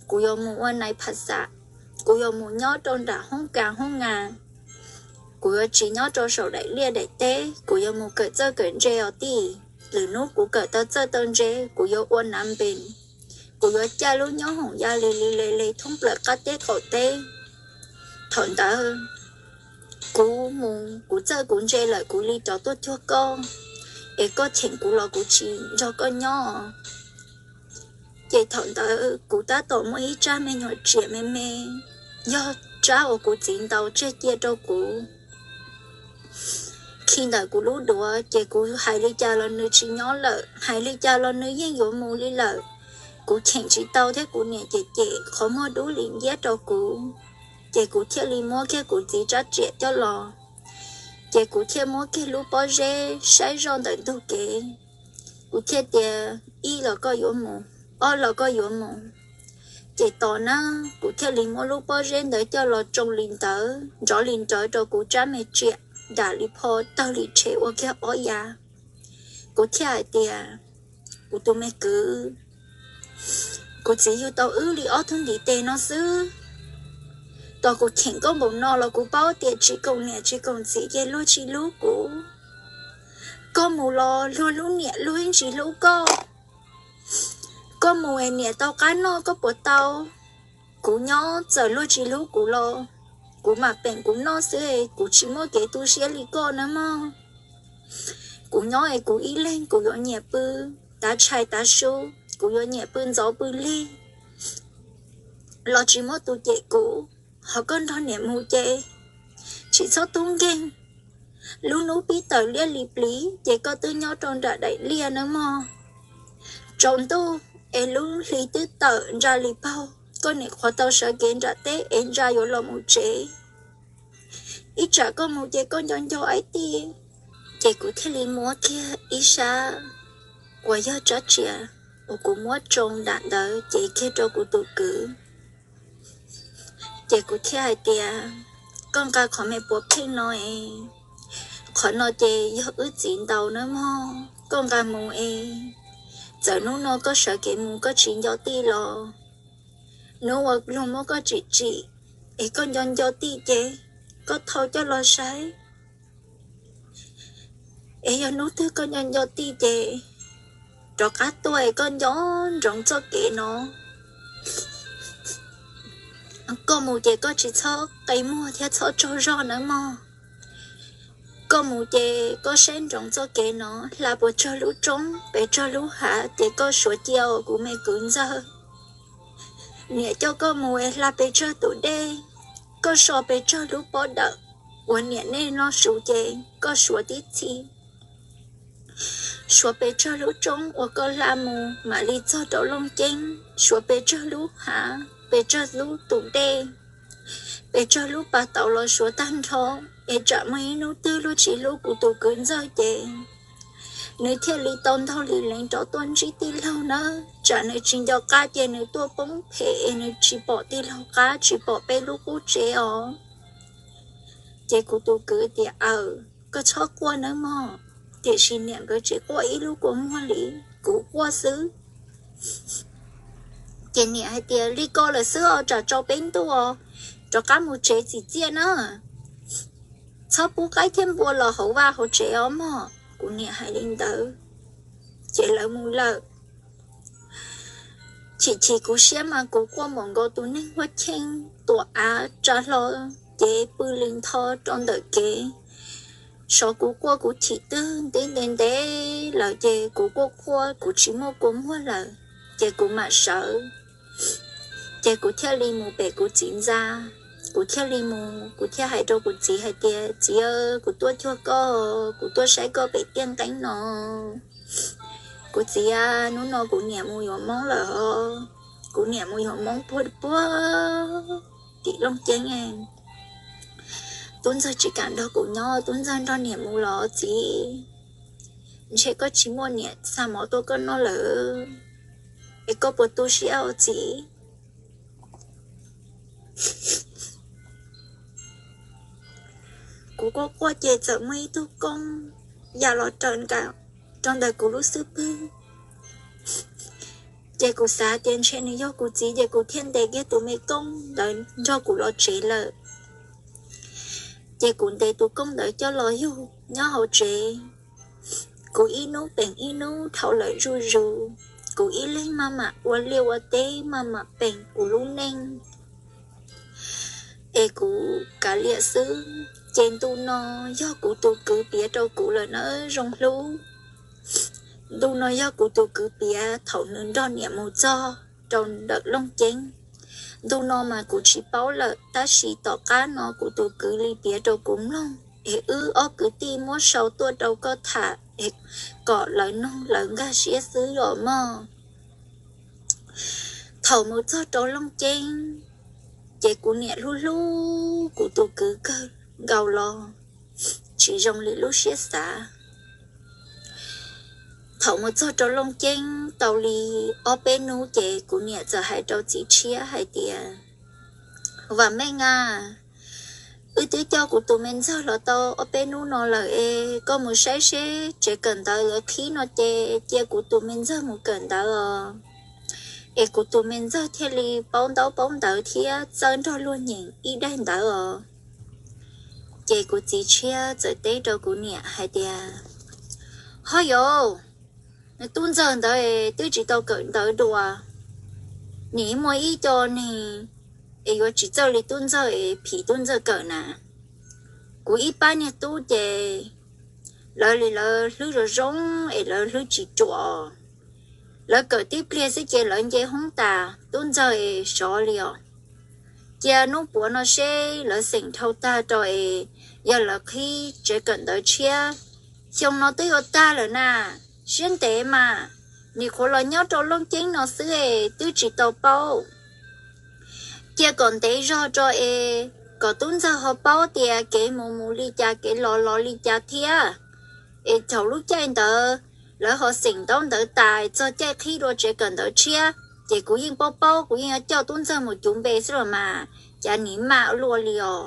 kuv yuav mus ua nais phas xas, kuv yuav mus nyob rau nram hoob kas hoob ngas, kuv yuav tsis nyob rau saum daim liaj daim teb, kuv yuav mus kawm txawj kawm ntse os tij. Lwm hnub kuv kawm tau txawj tau ntse, kuv yuav ua nav npes, kuv yuav caij lub nyob hoom ya li li le le thoob plaws qab teb qaum teb. Thaum ntawd kuv mus kuv txawj kuv ntse lawm, kuv li rov tuaj cuag koj, es koj cheem kuv los kuv tsis nrog koj nyob. Ces thaum ntawd kuv tab tom muaj ib tsab me nyuam riam me me, yog tsab uas kuv txiv ntaus tseg cia rau kuv. Khi ntawm kuv lub duav, ces kuv hais li cas los nws tsis nyob lawm, hais li cas los nws yeej yuav mus li lawm. Kuv cheem tsis tau thiab kuv niam cem cem qhov muag dub li nciab rau kuv, ces kuv thiaj li muab kiag kuv txiv tsab riam coj los, ces kuv thiaj muab kiag lub pob zeb saib zoj ntawm ntug kev. Kuv thiaj tias, Ib los koj yuav mus, ob los koj yuav mus. Ces tos na, kuv thiaj li muab lub pob zeb ntawd coj los tsoo li ntawd nrov li nrawv rau kuv tsab me riam, dam li pho, tawg li rhe ua kiag ob yav. Kuv thiaj hais tias, Kuv tus me kwv, kuv txiv yug tau wb li ob tug ntiv tes no xwb. Tos kuv cheem koj npaum no los kuv paub tias tsis koom niam tsis koom txiv ces luag tsis hlub kuv. Koj mus los luag hlub niam luag yeej tsis hlub koj. Koj mus es niam tau qab noj koj puas tau? Kuv nyob txawm luag tsis hlub kuv los kuv mam peem kuv noj xwb es kuv tsis muaj kev tu siab li koj nawb mog. Kuv nyob es kuv ib leeg kuv yuav nyiam pw tav tshais tav su, kuv yuav nyiam pw ntxov pw lig los tsis muaj tus cem kuv. Ho koj nrog niam mus ces tsis txhob tub nkeeg. Lub hnub pib tawm liaj li pliv ces koj twb nyob rau nram daim liaj nawb mog. Tsaus ntuj es lub hli twb tawm ntsa li paug, koj niam qhuav tau sawv kev nram teb es ntsa yuav los mus tsev. Ib tsam koj mus ces koj nco nco ib tij. Ces kuv thiaj li muab kiag ib sab uas yog tsab tsia uas kuv muab tsoo nram ntawd cev kiag rau kuv tus kwv. Ces kuv thiaj hais tias, koj nqa qhov me puav pheej no es, qhov no ces yog wb txiv ntaus nawb mog, koj nqa mus es, txawm hnub no koj sawv kev mus koj tsis nco tij los, hnub uas luag muab koj tsim tsim es koj nco nco tij ces koj thau coj los saib. Es yog hnub twg koj nco nco tij ces rov qab tuaj es koj nco ntsoov txoj kev no. Koj mus ces koj tsis txhob qe muag thiab txhob tsaug zog nawb mog. Koj mus ces koj saib ntsoov txoj kev no, hla puas tsawg lub roob pes tsawg lub hav ces koj suav cia os kuv me kwv ntxawg. Niam coj koj mus es hla pes tsawg tus dej, koj so pes tsawg lub pob dawm uas niam nej noj su ces koj suav tib txhis. Suav pes tsawg lub roob uas koj hla mus mam li txog rau Looj Ceeb, suav pes tsawg lub hav, pes tsawg lub tus dej, pes tsawg lub pas tauv los suav tag nrho, es tsam muaj ib hnub twg luag tsis hlub kuv tus kwv ntxawg ces nws thiaj li tau ntaug li leev rov tuaj ntsib tij laug nawb. Tsam nws tsis nco qab ces nws tuaj poob phem es nws tsis pom tij laug qab tsis pom peb lub qub tsev os. Ces kuv tus kwv tias, aws, koj txhob quaj nawb mog. Tiam sis niam nkawd tsis quaj ib lub kua muag li, kuv quaj xwb. Ces niam hais tias, li ko lawm xwb os, tsam tsaus peb ntuj os, rov qab mus tsev txim txiaj na. Txhob pub qaib thiab npua los hauv vaj hauv tsev os mog. Kuv niam hais li ntawd ces lawv mus lawm. Chim chim kuv siab mas kuv quaj npaum nkaus tus neeg huab cheej tuam av tsa hlo ces pw li ntho rau ntawm kev. Xyov kuv quaj kuv chim twg ntev ntev ntev lawm ces kuv quaj quaj kuv tsis muaj kua muag lawm ces kuv mam sawv. Ces kuv thiaj li mus pem kuv txiv ntxa, kuv thiaj li mus, kuv thiaj hais rau kuv txiv hais tias, txiv, kuv tuaj cuag koj, kuv tuaj saib koj pem tiaj nqeeb no. Kuv txiv, hnub no kuv niam mus yuav Hmoob lawm os, kuv niam mus yuav Hmoob puag puag tim Looj Ceeb. Tub ntxawg tsis kam nrog kuv nyob, tub ntxawg nrog niam mus los txiv, ntshe koj tsis muaj niam xa mov tuaj koj noj lawm, es koj puas tu siab os txiv? Kuv quaj quaj ces txawm muaj ib tug koob ya los raws nkaus rau ntawm kuv lub xub pwg. Ces kuv xav tias ntshe nws yog kuv txiv ces kuv thiaj ntes kiag tus me koob ntawd nrog kuv los tsev lawm. Ces kuv ntes tus koob ntawd coj los yug nyob hauv tsev. Kuv ib hnub peem ib hnub dhau lawm zuj zus, kuv ib leeg maj mam ua liaj ua teb maj mam peem kuv lub neej. Es kuv kav liam xwb. Ces ntu no yog kuv tus kwv piav rau kuv lawm nawb zoo hlub. Ntu no yog kuv tus kwv piav thaum nws nrog niam mus txog rau ntawm Looj Ceeb. Ntu no mas kuv tsis paub lawm, tab sis tom qab no kuv tus kwv li piav rau kuv mloog, es wb ob kwv tij muab sau tuaj rau koj tham es kom lawv noog lawv nkag siab xwb os mog. Thaum mus txog rau Looj Ceeb, ces kuv niam hlub hlub kuv tus kwv kawg nkaus los tsis zoo li lub siab xav. Thaum mus txog rau Looj Ceeb tau li ob peb hnub ces kuv niam txawm hais rau txiv tshiab hais tias, Vam Meej a, wb twb coj kuv tus me ntxawg los tau ob peb hnub no lawm es koj mus saib seb tsev kawm ntawv lawv qhib no ces cia kuv tus me ntxawg mus kawm ntawv os. Es kuv tus me ntxawg thiaj li paub ntaub paub ntawv thiab txawj nrog luag nyeem ib daim ntawv os. Ces kuv txiv tshiab txawm teb rau kuv niam hais tias, Ho yos, tub ntxawg ntawd twb tsis tau kawm ntawv dua, nim muaj ib co neeg es yuav tsis txawj li tub ntxawg es phim tub ntxawg kawm na. Kuv ib pab niag tub ces lawv li lawv hlwb zoo zoo es lawv hlwb tsis ruam. Lawv kawm tib pliag xwb ces lawv nce hoob tas tub ntxawg es sov li os. Cia hnub puav no seb lawv xeem dhau tag rau es yog lawv qhib tsev kawm ntawv tshiab. Xyoo no twb yuav tag lawm na, siab ntev mas, nim qhuav los nyob rau Looj Ceeb no xwb es twb tsis tau paub. Cia kom ntev zog rau es kom tub ntxawg ho paub tias kev mus mus li cas kev los los li cas thiab. Es thaum lub caij ntawd lawv ho xeem ntaub ntawv tas txog caij qhib dua tsev kawm ntawv tshiab, ces kuv yeej paub paub, kuv yeej yuav coj tub ntxawg mus cuv npe xwb los mas, cas nim maj luaj li os.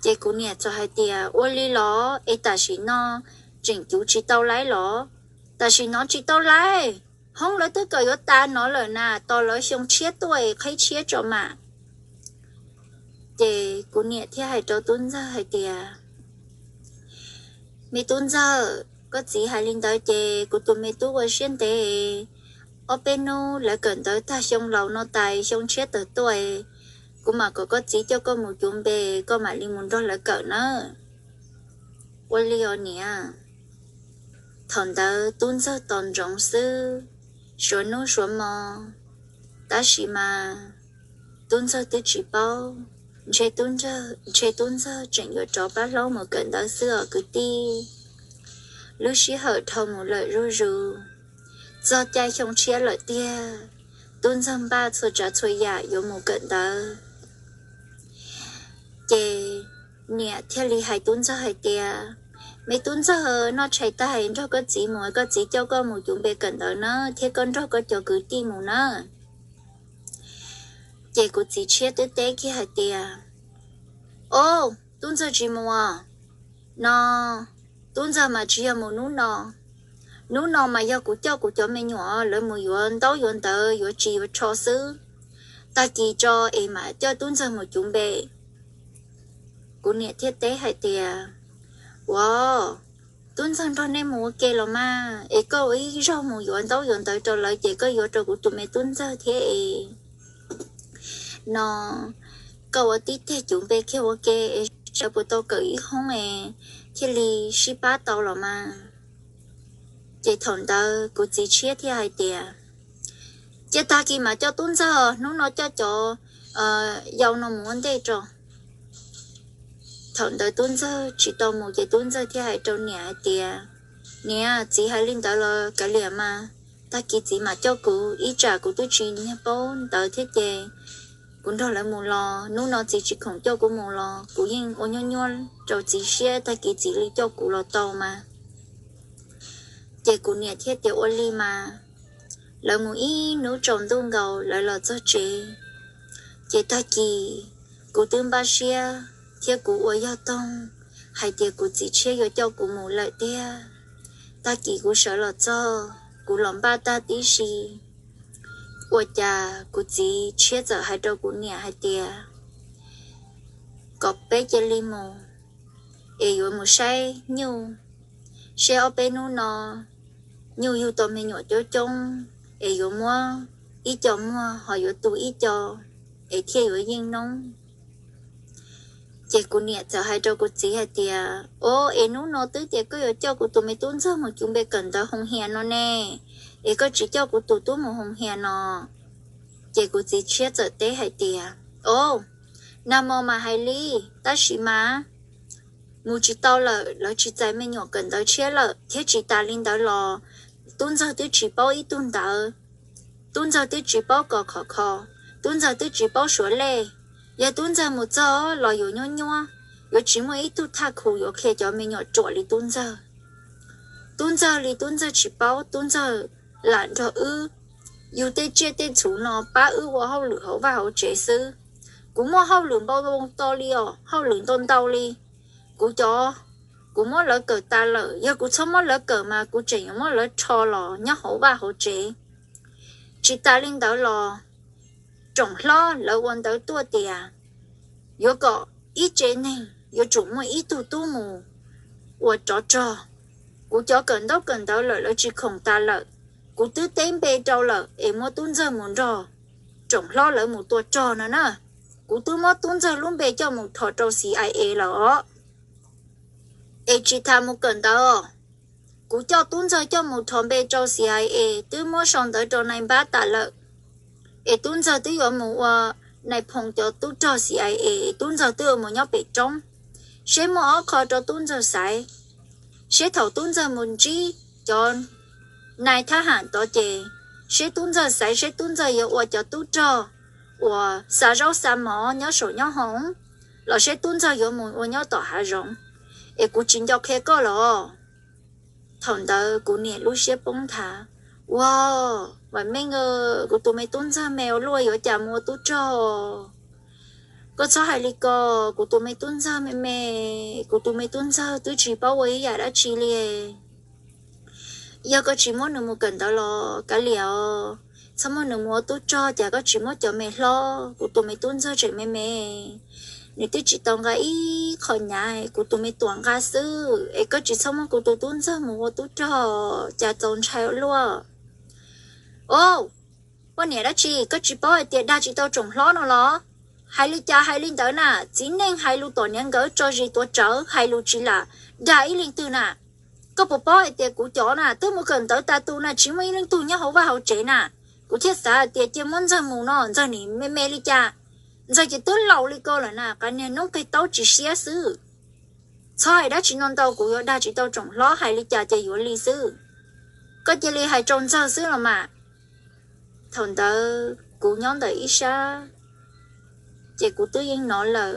Ces kuv niam txawm hais tias, ua li los es tam sim no tseem cuv tsis tau laib los? Tam sim no tsis tau laib, hoob lawv twb kawm yuav tas no lawm na, tos lawv xyoo tshiab tuaj es qhib tshiab tso mas. Ces kuv niam thiaj hais rau tub ntxawg hais tias, me tub ntxawg, koj txiv hais li ntawd ces kuv tus me tub ua siab ntev. Ob peb hnub lawv kawm ntawv tag xyoo laus no tas xyoo tshiab tawm tuaj, kuv mam kom koj txiv coj koj mus cuv npe, koj mam li mus nrog lawv kawm nawb. Ua li os niam. Thaum ntawd tub ntxawg tos ntsoov xwb, suav hnub suav hmo, tab sis mas tub ntxawg twb tsis paub, ntshe tub ntxawg, ntshe tub ntxawg tseem yuav rov pab hlaub mus kawm ntawv xwb os kwv tij. Lub sij hawm dhau mus lawm zuj zus, txog caij xyoo tshiab lawm tiag, tub ntxawg npaj txhua tsav txhua yam yuav mus kawm ntawv. Ces niam thiaj li hais tub ntxawg hais tias, me tub ntxawg, noj tshais tag nrog koj txiv mus, koj txiv coj koj mus cuv npe kawm ntawv na, thiab koj nrog koj cov kwv tij mus na. Ces kuv txiv tshiab twb teb kiag hais tias, o, tub ntxawg tsis mus no, tub ntxawg mas tsis yog mus hnub no. Hnub no mas yog kuv coj kuv cov me nyuam lawv mus yuav ntaub yuav ntawv yuav ris yuav tsho xwb. Tag kis tso es mam coj tub ntxawg mus cuv npe. Kuv niam thiaj teb hais tias, ua, tub ntxawg nrog nej mus ua ke los mas, es koj ua ib zaug mus yuav ntaub yuav ntawv rau lawv ces koj yuav rau kuv tus me tub ntxawg thiab es no, koj ua tib teg cuv npe kiag ua ke es sawv puas tau kawm ib hoob es thiaj li sib pab tau los mas. Ces thaum ntawd kuv txiv tshiab thiaj hais tias, cia tag kis mam coj tub ntxawg, hnub no coj cov yau no mus ua ntej tso. Thaum ntawd tub ntxawg tsis tau mus ces tub ntxawg thiaj hais rau niam hais tias, niam, txiv hais li ntawd los kav liam mas, tag kis txiv mam coj kuv, ib tsam kuv twb tsis nyiag paub ntawv thiab ces kuv nrog lawv mus los, hnub no txiv tsis khoom coj kuv mus los kuv yeej ua nyuaj nyuaj rau txiv siab, tag kis txiv li coj kuv los tau mas. Ces kuv niam thiaj tias ua li mas. Lawv mus ib hnub tsaus ntuj nkaus lawv los txog tsev. Ces tag kis kuv twb npaj siab thiab kuv ua yog toog hais tias kuv txiv tshiab yuav coj kuv mus lawm tiag. Tag kis kuv sawv los txog, kuv los npaj tag tib si, ua cas kuv txiv tshiab txawm hais rau kuv niam hais tias, kom peb cia li mus, es yuav mus saib nyuj, seb ob peb hnub no nyuj yug tau me nyuam coob coob, es yuav muab ib co muag ho yuav tu ib co, es thiaj yuav yeej noob. Ces kuv niam txawm hais rau kuv txiv hais tias, o, es hnub no twb tias koj yuav coj kuv tus me tub ntxawg mus cuv npe kawm ntawv hoos hias no ne, es koj tsis coj kuv tus tub mus hoos hias no? Ces kuv txiv tshiab txawm teb hais tias, o, nag hmo mas hais li, tab sis mas mus tsis tau lawm, lawv tsis txais me nyuam kawm ntawv tshiab lawm, thiab tsis tas li ntawd los tub ntxawg twb tsis paub ib tug ntawv, tub ntxawg twb tsis paub kos khov kho, tub ntxawg twb tsis paub suav lej. Yog tub ntxawg mus txog los yuav nyuab nyuab, yuav tsis muaj ib tug thaj khu yuav qhia cov me nyuam ruam li tub ntxawg. Tub ntxawg li tub ntxawg tsis paub, tub ntxawg lam nrog wb yug tej tsiaj tej txhu no pab wb ua hauj lwm hauv vaj hauv tsev xwb. Kuv muaj hauj lwm npau to li os, hauj lwm ntau ntau li. Kuv cov, kuv muab lawv kawm tas lawm, yog kuv txhob muab lawv kawm mas kuv tseem yuav muab lawv rho los nyob hauv vaj hauv tsev. Tsis tas li ntawd los tsoom hlob lawv ua ntawv tuaj tias yuav kom ib tsev neeg yuav tsum muaj ib tug tub mus ua tsov rog. Kuv cov kawm ntaub kawm ntawv lawm lawv tsis khoom tas lawm. Kuv twb teb npe rau lawm es muab Tub Ntxawg mus nrog tsoom hlob lawv mus tua rog no na. Kuv twb muab Tub Ntxawg lub npe coj mus rho rau CIA lawm os. Es tsis tas mus kawm ntawv os, kuv coj Tub Ntxawg coj mus rho npe rau CIA, twb muab sau ntawv rau nai npab tas lawm. Es Tub Ntxawg twb yuav mus ua nai phoo cov tub rog CIA, Tub Ntxawg twb yuav mus nyob pem roob. Seb muaj ob qho rau Tub Ntxawg xaiv, seb thaum Tub Ntxawg mus ntsib cov nai thab ham tod ces, seb Tub Ntxawg xaiv seb Tub Ntxawg yuav ua cov tub rog uas xa zaub xa mov nyob saum nyob hoov, los seb Tub Ntxawg yuav mus ua nyob tom hav zoov. Es kuv tsis nco qhia koj los? Thaum ntawd kuv niam lub siab poob nthav. Ua, Vam Meej, kuv tus me Tub Ntxawg me ua luaj yuav cas mus ua tub rog? Koj txhob hais li ko, kuv tus me Tub Ntxawg me me, kuv tus me Tub Ntxawg twb tsis paub ua ib yam dab tsi li. Yog koj tsis muab nws mus kawm ntawv los kav liam os, txhob muab nws mus ua tub rog, cas koj tsis muab cov me hlob, kuv tus me Tub Ntxawg tseem me me, nws twb tsis tau nqa ib qho nyav, kuv tus me Tuam nqa xwb, es koj tsis txhob muab kuv tus Tub Ntxawg mus ua tub rog, cas txaus ntshai ua luaj. Au, poj niam dab tsi, koj tsis paub hais tias dag tsis tau tsoom hlob no los? Hais li cas hais li ntawd na, txiv neej hais lus tom niam nkawd tso zis tuav rawv, hais lus tsis lam dag ib leej twg na. Koj puas paub hais tias kuv cov na twb mus kawm ntawv tas tus na, tsis muaj ib leej twg nyob hauv vaj hauv tsev na. Kuv thiaj xav hais tias cia muab Ntxawg mus no, Ntxawg nim me me li cas, Ntxawg ces twb laus li ko lawm na, qas niag noob qig taub tsis siab xwb. Txhob hais dab tsi no ntau, kuv yuav dag tsis tau tsoom hlob, hais li cas ces yuav li xwb. Koj cia li hais rau Ntxawg xwb los mas. Thaum ntawd kuv nyob ntawm ib sab, ces kuv twb yeej hnov lawm.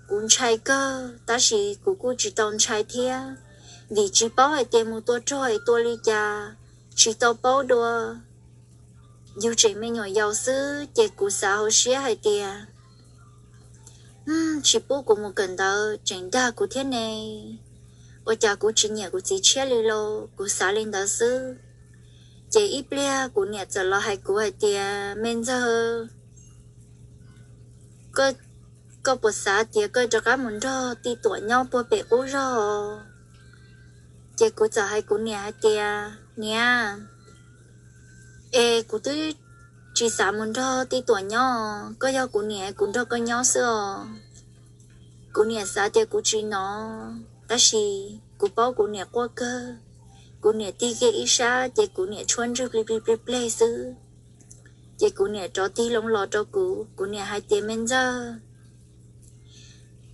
Kuv ntshai kawg tab sis kuv kuj tsis tau ntshai thiab, vim tsis paub hais tias mus tua rog es tua li cas, tsis tau paub dua. Yus tseem me nyuam yaus xwb ces kuv xav hauv siab hais tias, tsis pub kuv mus kawm ntawv tseem dag kuv thiab ne, ua cas kuv tsis nyiam kuv txiv tshiab li lauj, kuv xav li ntawd xwb. Ces ib pliag kuv niam txawm los hais kuv hais tias, me Ntxawg, koj puas xav tias koj rov qab mus nrog Tij Tuam nyob puag pem qub zog? Ces kuv txawm hais kuv niam hais tias, niam, es kuv twb tsis xav mus nrog Tij Tuam nyob, koj yog kuv niam kuv nrog koj nyob xwb os. Kuv niam xav tias kuv tsis hnov, tab sis kuv paub kuv niam quaj kawg. Kuv niam tig kiag ib sab ces kuv niam tshuab ntswg plig plig plig pleg xwb. Ces kuv niam rov tig loo los rau kuv, kuv niam hais tias, me Ntxawg,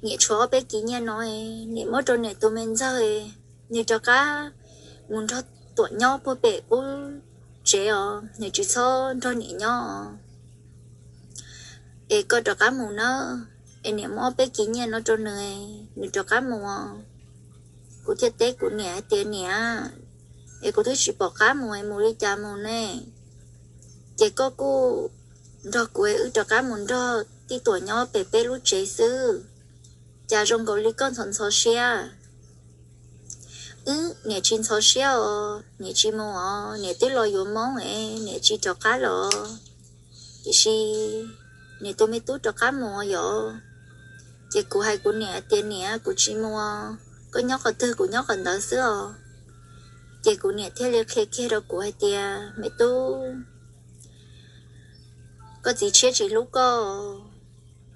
niam tshuav ob peb kiv nyiaj no, niam muab rau niam tus me Ntxawg, nws rov qab mus nrog Tuam nyob puag pem qub tsev os, nws tsis txhob nrog niam nyob. Es koj rov qab mus nawb, es niam muab ob peb kiv nyiaj no rau nws, nws rov qab mus. Kuv thiaj teb kuv niam hais tias, niam, es kuv twb tsis pom qab mus, mus li cas mus ne? Ces koj kuj nrog kuv wb rov qab mus nrog Tij Tuam nyob pem peb lub tsev xwb, cas zoo nkaus li koj ntxhov ntxhov siab. Wb niam tsis ntxhov siab os, niam tsis mus os, niam twb los yuav Hmoob es niam tsis rov qab los. Tiam sis niam tus me tub rov qab mus yom. Ces kuv hais kuv niam tias, niam, kuv tsis mus, koj nyob qhov twg kuv nyob qhov ntawd xwb os. Ces kuv niam thiaj li qhia kiag rau kuv hais tias, me tub, koj txiv tshiab tsis hlub koj.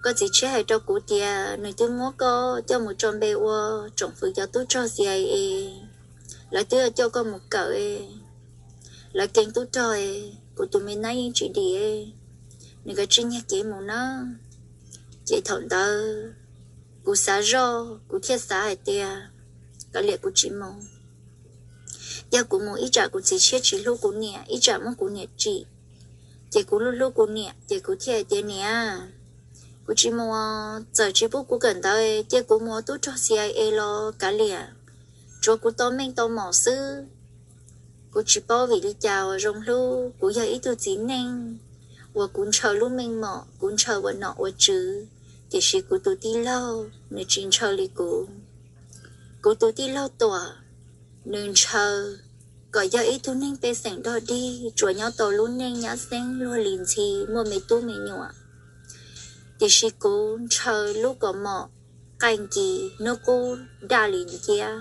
Koj txiv tshiab hais rau kuv tias nws twb muab koj coj mus tso npe ua tsoom fwv cov tub rog CIA, lawv twb coj koj mus kawm, lawv keeb tub rog, kuv tus me nab yeej tsis dim, nws kav tsij nyiag kev mus nawb. Ces thaum ntawd kuv xav zoj, kuv thiaj xav hais tias, kav liam, kuv tsis mus. Yog kuv mus ib tsam kuv txiv tshiab tsis hlub kuv niam, ib tsam muab kuv niam tsim. Ces kuv hlub hlub kuv niam, ces kuv thiaj hais tias, niam, kuv tsis mus, txawm tsis pub kuv kawm ntawv, cia kuv mus ua tub rog CIA los kav liam, tsuav kuv tau meej tau mom xwb. Kuv tsis paub vim li cas uas zoo hlub, kuv yog ib tug txiv neej uas kuv ntshaw lub meej mom, kuv ntshaw ua nom ua tswv, tiam sis kuv tus tij laug nws tsis ntshaw li kuv. Kuv tus tij laug Tuam, nws ntshaw kom yog ib tug neeg pej xeem dog dig, tsuas nyob tau lub neej nyab xeeb luag li ntxhi muaj me tub me nyuam. Tiam sis kuv ntshaw lub kaus mom qaij nkis hnub qub daj li nciab,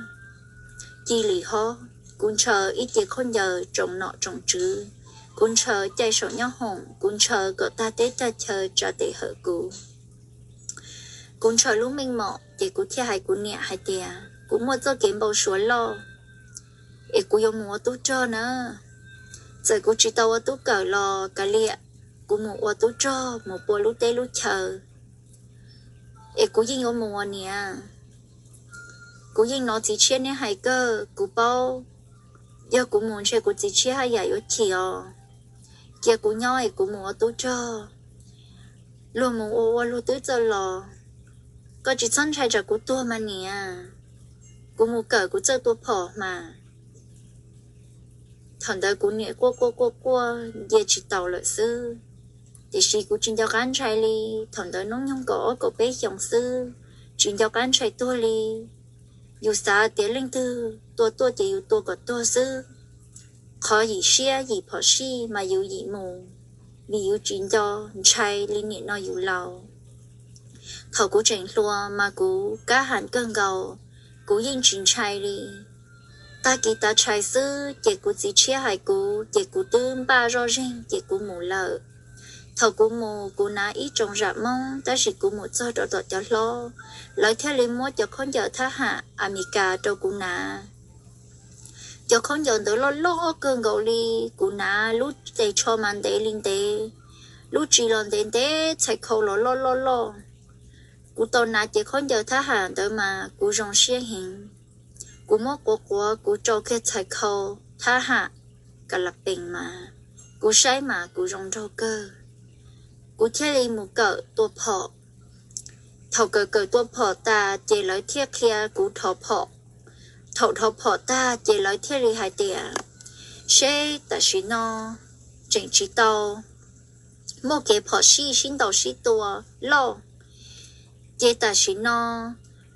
ci li hob, Kuv ntshaw ib ce khaub ncaws tsoom nom tsoom tswv, kuv ntshaw caij saum nyob hoom, kuv ntshaw kom tag teb tag chaw tsa tes hawm kuv. Kuv ntshaw lub meej mom ces kuv thiaj hais kuv niam hais tias kuv muaj txoj kev npau suav loj es kuv yuav mus ua tub rog na. Txawm kuv tsis tau ua tub kawm los kav liam, kuv mus ua tub rog mus pua lub teb lub chaw es kuv yeej yuav mus ua niam. Kuv yeej hnov txiv tshiab neb hais kawg, kuv paub yog kuv mus ntshe kuv txiv tshiab haj yam yuav chim os. Cia kuv nyob es kuv mus ua tub rog, luag mus ua ua luag twb txawj los. Koj tsis txhob ntshai tsam kuv tuag mas niam, kuv mus kawm kuv txawj tua phom mas. Thaum ntawd kuv niam quaj quaj quaj quaj nce tsis taus lawm xwb. Tiam sis kuv tsis nco qab ntshai li, thaum ntawd hnub nyoog kaum ob kaum peb xyoos xwb, tsis nco qab ntshai tuag li. Yus xav tias leej twg tua tuaj ces yus tua kom tuag xwb. Qhov yim siab yim phom sij mas yus yim mus, vim yus tsis nco ntshai li nim no yus laus. Thaum kuv tseem hluas mas kuv kab ham kawg nkaus, kuv yeej tsis ntshai li. Tag kis tav tshais xwb ces kuv txiv tshiab hais kuv ces kuv twb npaj zoj zeeg ces kuv mus lawm. Thaum kuv mus kuv hnav ib tsoom zam Hmoob tab sis kuv mus txog rau tom cov hlob, lawv thiaj li muab cov khaub ncaws thab ham Amelikas rau kuv hnav. Cov khaub ncaws ntawd loj loj kawg nkaus li, kuv hnav lub tes tsho mas ntev li ntev, lub tsis los ntev ntev, txhais khau los loj loj loj. Kuv tau hnav cev khaub ncaws thab ham ntawd mas kuv zoo siab heev. Kuv muab quav quav kuv rau kiag txhais khau thab ham ka la pees mas kuv saib mas kuv zoo nraug kawg. Kuv thiaj li mus kawm tua phom. Thaum kawm kawm tua phom tas ces lawv thiaj qhia kuv dhos phom. Thaum dhos phom tag ces lawv thiaj li hais tias, seb tam sim no tseem tsis tau muaj kev phom sij sib ntaus sib tua loj, ces tam sim no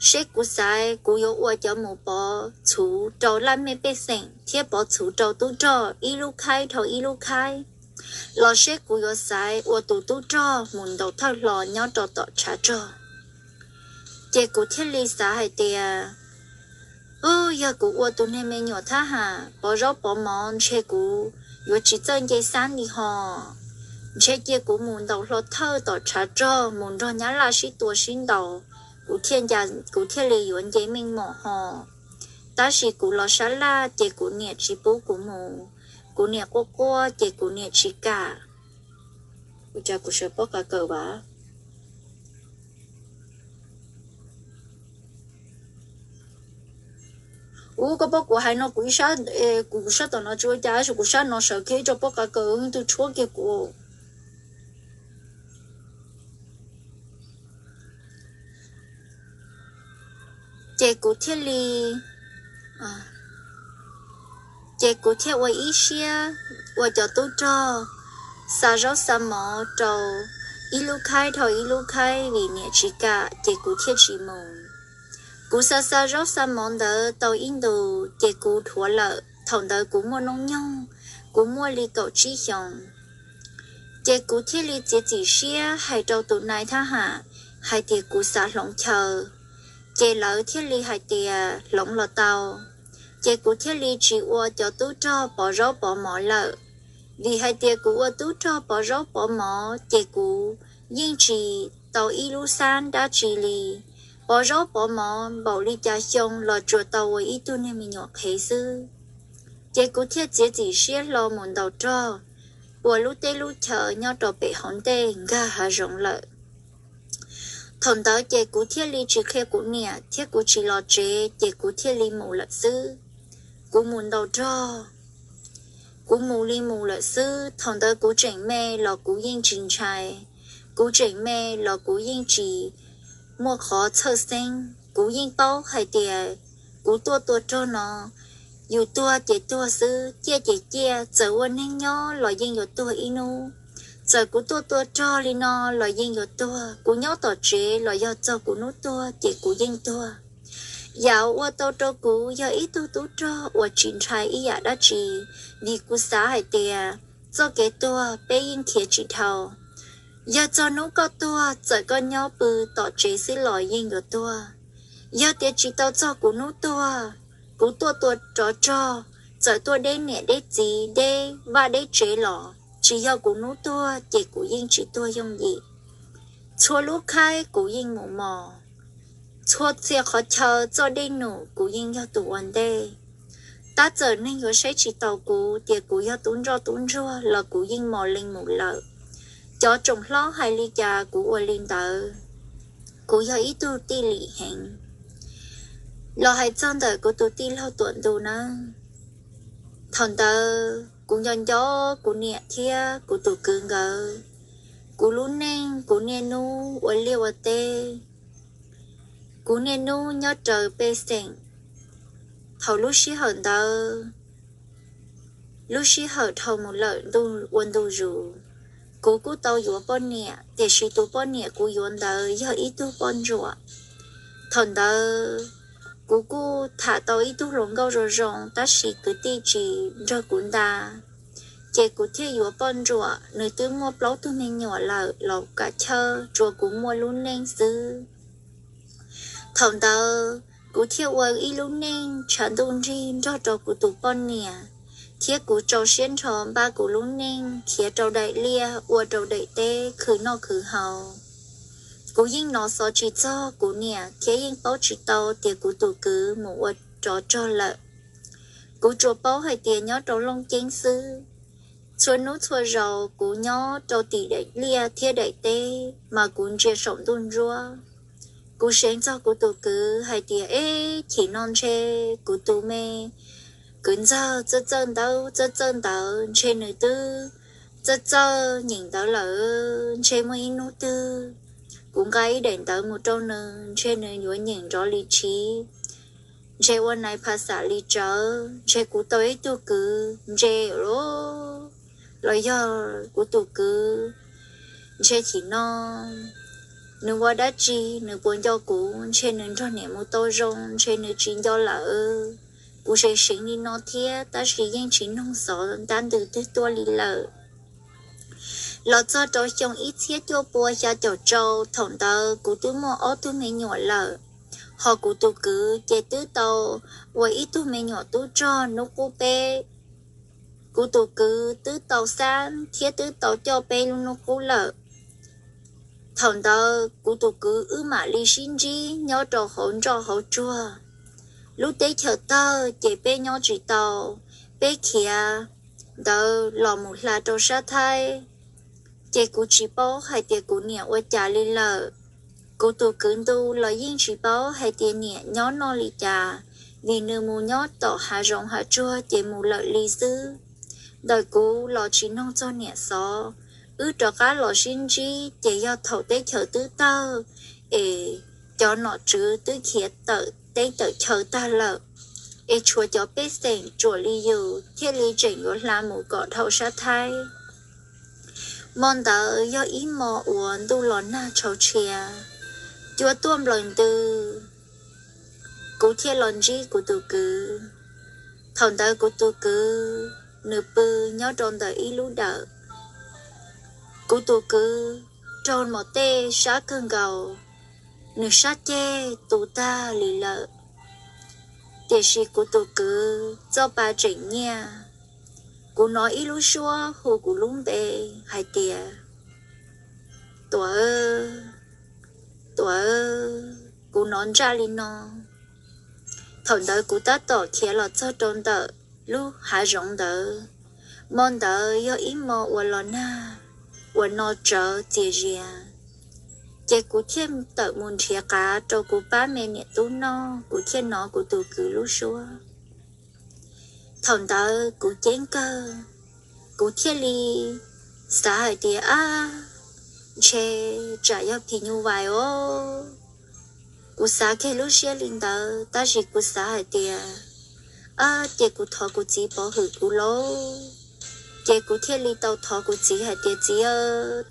seb kuv xaiv kuv yuav ua cov mus pov txhuv rau laj mej pej xeem thiab pov txhuv rau tub rog ib lub khaib dhau ib lub khaib, los seb kuv yuav xaiv ua tus tub rog mus ntaus thawj hlo nyob rau tom tshav rog. Ces kuv thiaj li xav hais tias, u, yog kuv ua tus niag me nyuam thab ham pov zaub pov mov ntshe kuv yuav tsis txawj nce xab li ho. Ntshe cia kuv mus ntaus hlo thawj tom tshav rog mus nrog nyab laj sib tua sib ntaus, kuv thiaj, kuv thiaj li yuav nce meej mom ho. Tab sis kuv los sab laj ces kuv niam tsis pub kuv mus, kuv niam quaj quaj ces kuv niam tsis kam. Ua cas kuv sawv pob qa kawm vas? Ub, koj paub kuv hais no kuv ib sab, kuv sab tom no tsis ua cas, tab sis kuv sab no sawv kiag ib tsob pob qa kawm, leej twg tshuab kiag kuv. Ces kuv thiaj li, ces kuv thiaj ua ib siab ua cov tub rog, xa zaub xa mov rau ib lub khaib dhau ib lub khaib vim niam tsis kam ces kuv thiaj tsis mus. Kuv xa xa zaub xa mov ntawd tau ib ntus ces kuv dhuav lawm, thaum ntawd kuv muaj noob nyoog, kuv muaj li kaum tsib xyoos. Ces kuv thiaj li txiav txim siab hais rau tus nai thab ham hais tias kuv xav hloov chaw. Ces lawv thiaj li hais tias hloov los tau. Ces kuv thiaj li tsis ua cov tub rog pov zaub pov mov lawm, vim hais tias kuv ua tub rog pov zaub pov mov ces kuv yeej tsis tau ib lub xab dab tsi li. Pov zaub pov mov npaum li cas xyoo los tsuas tau ua ib tug niag me nyuam qhev xwb. Ces kuv thiaj txiav txim siab hlo mus ntaus rog, ua lub teb lub chaw nyob rau pem hauv ntej nkag hav zoov lawm. Thaum ntawd ces kuv thiaj li tsis qhia kuv niam thiab kuv tsis los tsev ces kuv thiaj li mus lawm xwb. Kuv mus ntaus rog, kuv mus li mus lawm xwb. Thaum ntawd kuv tseem me los kuv yeej tsis ntshai, kuv tseem me los kuv yeej tsis muaj qhov txhawj xeeb. Kuv yeej paub hais tias kuv tuaj tua rog no, yus tuag ces tuag xwb, ciaj ces ciaj, txawm ua neeg nyob los yeej yuav tuag ib hnub. Txawm kuv tuaj tua rog li no los yeej yuav tuag, kuv nyob tom tsev los yog txog kuv hnub tuag ces kuv yeej tuag. Yam ua tau rau kuv yog ib tug tub rog uas tsis ntshai ib yam dab tsi, vim kuv xav hais tias txoj kev tuag peb yeej khiav tsis dhau. Yog txog hnub koj tuag, txawm koj nyob pw tom tsev xwb los yeej yuav tuag. Yog tias tsis tau txog kuv hnub tuag, kuv tuaj tua rov rog, Txawm tuaj deb niam deb txiv, deb vaj deb tsev los tsis yog kuv hnub tuag ces kuv yeej tsis tuag yooj yim. Txhua lub khaib kuv yeej mus mos, txhua txhia qhov chaw txoj dej num kuv yeej yog tus ua ntej. Tab txawm neeg yuav saib tsis taus kuv tias kuv yog tub ntsoj tub ntsuag los kuv yeej mos lees mus lawm. Cov tsoom hlob hais li cas kuv ua li ntawd. Kuv yog ib tug tij lim heev. Los hais txog ntawm kuv tus tij laug Tuam Ntu nawb, thaum ntawd kuv nco nco kuv niam thiab kuv tus kwv nkawd. Kuv lub neej kuv niaj hnub ua liaj ua teb, kuv niaj hnub nyob raws pej xeem. Thaum lub sij hawm ntawd, lub sij hawm dhau mus lawm ua ntu zus, kuv kuj tau yuav poj niam, tiam sis tus poj niam kuv yuav ntawd yog ib tug poj ntsuam. Thaum ntawd kuv kuj tham tau ib tug hluas nkauj zoo zoo, tab sis kwv tij tsis nrog kuv nta, ces kuv thiaj yuav poj ntsuam. Nws twb muaj plaub tug me nyuam lawm los kam chawj, tsuas kuv muaj lub neej xwb. Thaum ntawd kuv thiaj ua ib lub neej tshav ntuj nrig nrog rau kuv tus poj niam, thiab kuv rau siab nrho npaj kuv lub neej khiav rau daim liaj ua rau daim teb khwv noj khwv haus. Kuv yeej hnov xov tsis txog kuv niam thiab yeej paub tsis tau tias kuv tus kwv mus ua rov rog lawm. Kuv tsuas paub hais tias nyob rau Looj Ceeb xwb. Txhua hnub txhua zaus kuv nyob rau tim daim liaj thiab daim teb mas kuv ntsia saum ntuj ntsuab. Kuv seev txog kuv tus kwv hais tias, eb, chim no ntshe kuv tus me kwv ntxawg txawj txawj ntawv txawj txawj ntawv, ntshe nws twb txawj txawj nyeem ntawv lawm. Ntshe muaj ib hnub twg kuv nqa ib daim ntawv mus rau nws, ntshe nws yuav nyeem nrov li tshiv, ntshe ua nais phas xam li tsawv, ntshe kuv tau ib tug kwv ntse los, los yog kuv tus kwv ntshe chim no nws ua dab tsi, nws puas nco kuv, ntshe nws nrog niam mus tau zoo, ntshe nws tsis nco lawm. Kuv seev seev li no thiab, tab sis yeej tsis noog xov ntab ntws twg tuaj li lawm. Los txog rau xyoo ib txhiab cuaj pua xya caum rau, thaum ntawd kuv twb muaj ob tug me nyuam lawm, ho kuv tus kwv ces twb tau ua ib tug me nyuam tub rog hnub qub peb. Kuv tus kwv twb tau xab thiab twb tau coj peb lub hnub qub lawm. Thaum ntawd kuv tus kwv wb mam li sib ntsib nyob rau hauv nroj hauv tsuag. Lub teb chaws tawg ces peb nyob tsis tau, peb khiav ntawd los mus hla rau sab Thaib, ces kuv tsis paub hais tias kuv niam ua cas li lawm. Kuv tus kwv ntu los yeej tsis paub hais tias niam nyob noj li cas, vim nws mus nyob tom hav zoov hav tsuag ces mus lawm li xwb. Ntawm kuv los tsis noog txog niam xov. Wb rov qab los sib ntsib ces yog thaum teb chaws twb tawg, es cov nom tswv twb khiav tawm teb tawm chaw tag lawm, es tshuav cov pej xeem ruam li yus thiaj li tseem yuav hla mus kom dhau sab Thaib. Hmo ntawd yog ib hmo uas ntuj los nag tshau tshia, cua tuaj nplaws ntws, kuv thiaj los ntsib kuv tus kwv. Thaum ntawd kuv tus kwv nws pw nyob rau ntawm ib lub dawm. Kuv tus kwv raug mos tej sab kawg nkaus, nws sab ceg tu tag li lawm, tiam sis kuv tus kwv txoj pa tseem nyiaj. Kuv hnov ib lub suab hu kuv lub npe hais tias, Tuam, Tuam, kuv hnov ntsaj li no. Thaum ntawd kuv tab tom khiav los txog rau ntawm lub hav zoov ntawd. Hmo ntawd yog ib hmo uas los nag, uas no tsawv txias zias, ces kuv thiaj tawm mus nrhiav qav rau kuv pab me niam tub noj, kuv thiaj hnov kuv tus kwv lub suab. Thaum ntawd kuv ceeb kawg, kuv thiaj li xav hais tias, ab, ntshe tsam yog phim nyuj vais os. Kuv xav kiag lub siab li ntawd, tab sis kuv xav hais tias, ab, ces kuv thov kuv txiv pov hwm kuv lauj. Ces kuv thiaj li tau thov kuv txiv hais tias, Txiv aw,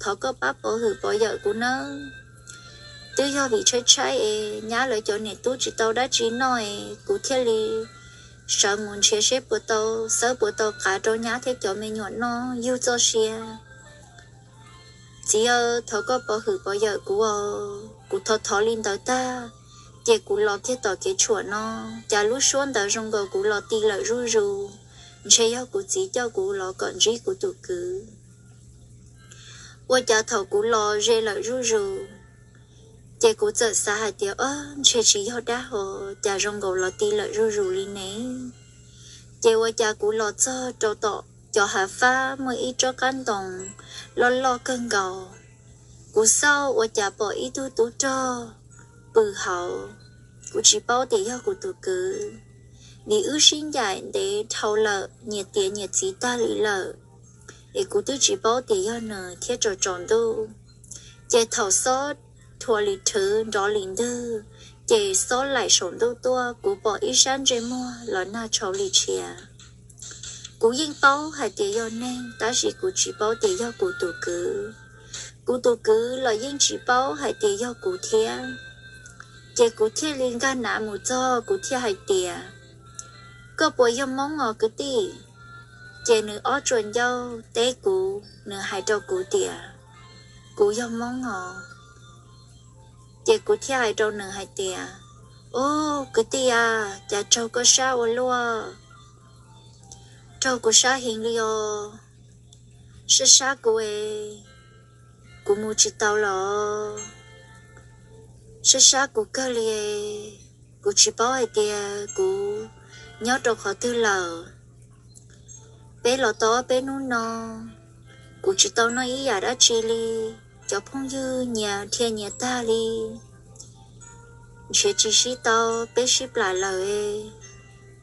thov koj pab pov hwm pov yawm kuv nawb. Twb yog vim tshaib tshaib es nyab lawv cov niam tub tsis tau dab tsi noj es kuv thiaj li sawv mus nrhiav seb puas tau, xawb puas tau qav rau nyab thiab cov me nyuam noj yug txoj sia. Txiv aw, thov koj pov hwm pov yawm kuv os. Kuv thov thov li ntawd tag, ces kuv los kiag tom kev tshuam no, cas lub suab ntawd zoo nkaus kuv los ti lawm zuj zus. ntshe yog kuv txiv coj kuv los kom ntsib kuv tus kwv. Ua cas thaum kuv los ze lawm zuj zus, ces kuv txawm xav hais tias, Ob, ntshe tsis yog dab ho, cas zoo nkaus los ti lawm zuj zus li ne? Ces ua cas kuv los txog rau tom cov hav fab muaj ib tsob qab ntoo loj loj kawg nkaus. Kuv xauj ua cas pom ib tug tub rog pw hauv. Kuv tsis paub tias yog kuv tus kwv, vim wb sib ncaim ntev dhau lawm, nyias tiav nyias txiv tag li lawm, es kuv twb tsis paub tias yog nws thiab. Tsaus tsaus ntuj, ces thaum xob rhua li rhwv nrov li ntwg, ces xob laim saum ntuj tuaj, kuv pom ib sab ntsej muag los nag tshau li tshiav. Kuv yeej paub hais tias yog neeg, tab sis kuv tsis paub tias yog kuv tus kwv. Kuv tus kwv los yeej tsis paub hais tias yog kuv thiab. Ces kuv thiaj li nkag nav mus txog, kuv thiaj hais tias, Koj puas yog Hmoob os kwv tij? Ces nws ob tsuas ncauj teb kuv, nws hais rau kuv tias, Kuv yog Hmoob os. Ces kuv thiaj hais rau nws hais tias, Ob, kwv tij a, cas raug koj sab ua luaj, raug kuv sab heev li os. Sab sab kuv es, kuv mus tsis tau los, sab sab kuv kawg li es, kuv tsis paub hais tias kuv nyob rau qhov twg lawm. Peb los tau ob peb hnub no, kuv tsis tau noj ib yam dab tsi li. Cov phooj ywg nyias dhia nyias tag li, nrhiav tsis sib tau, peb sib plam lawm.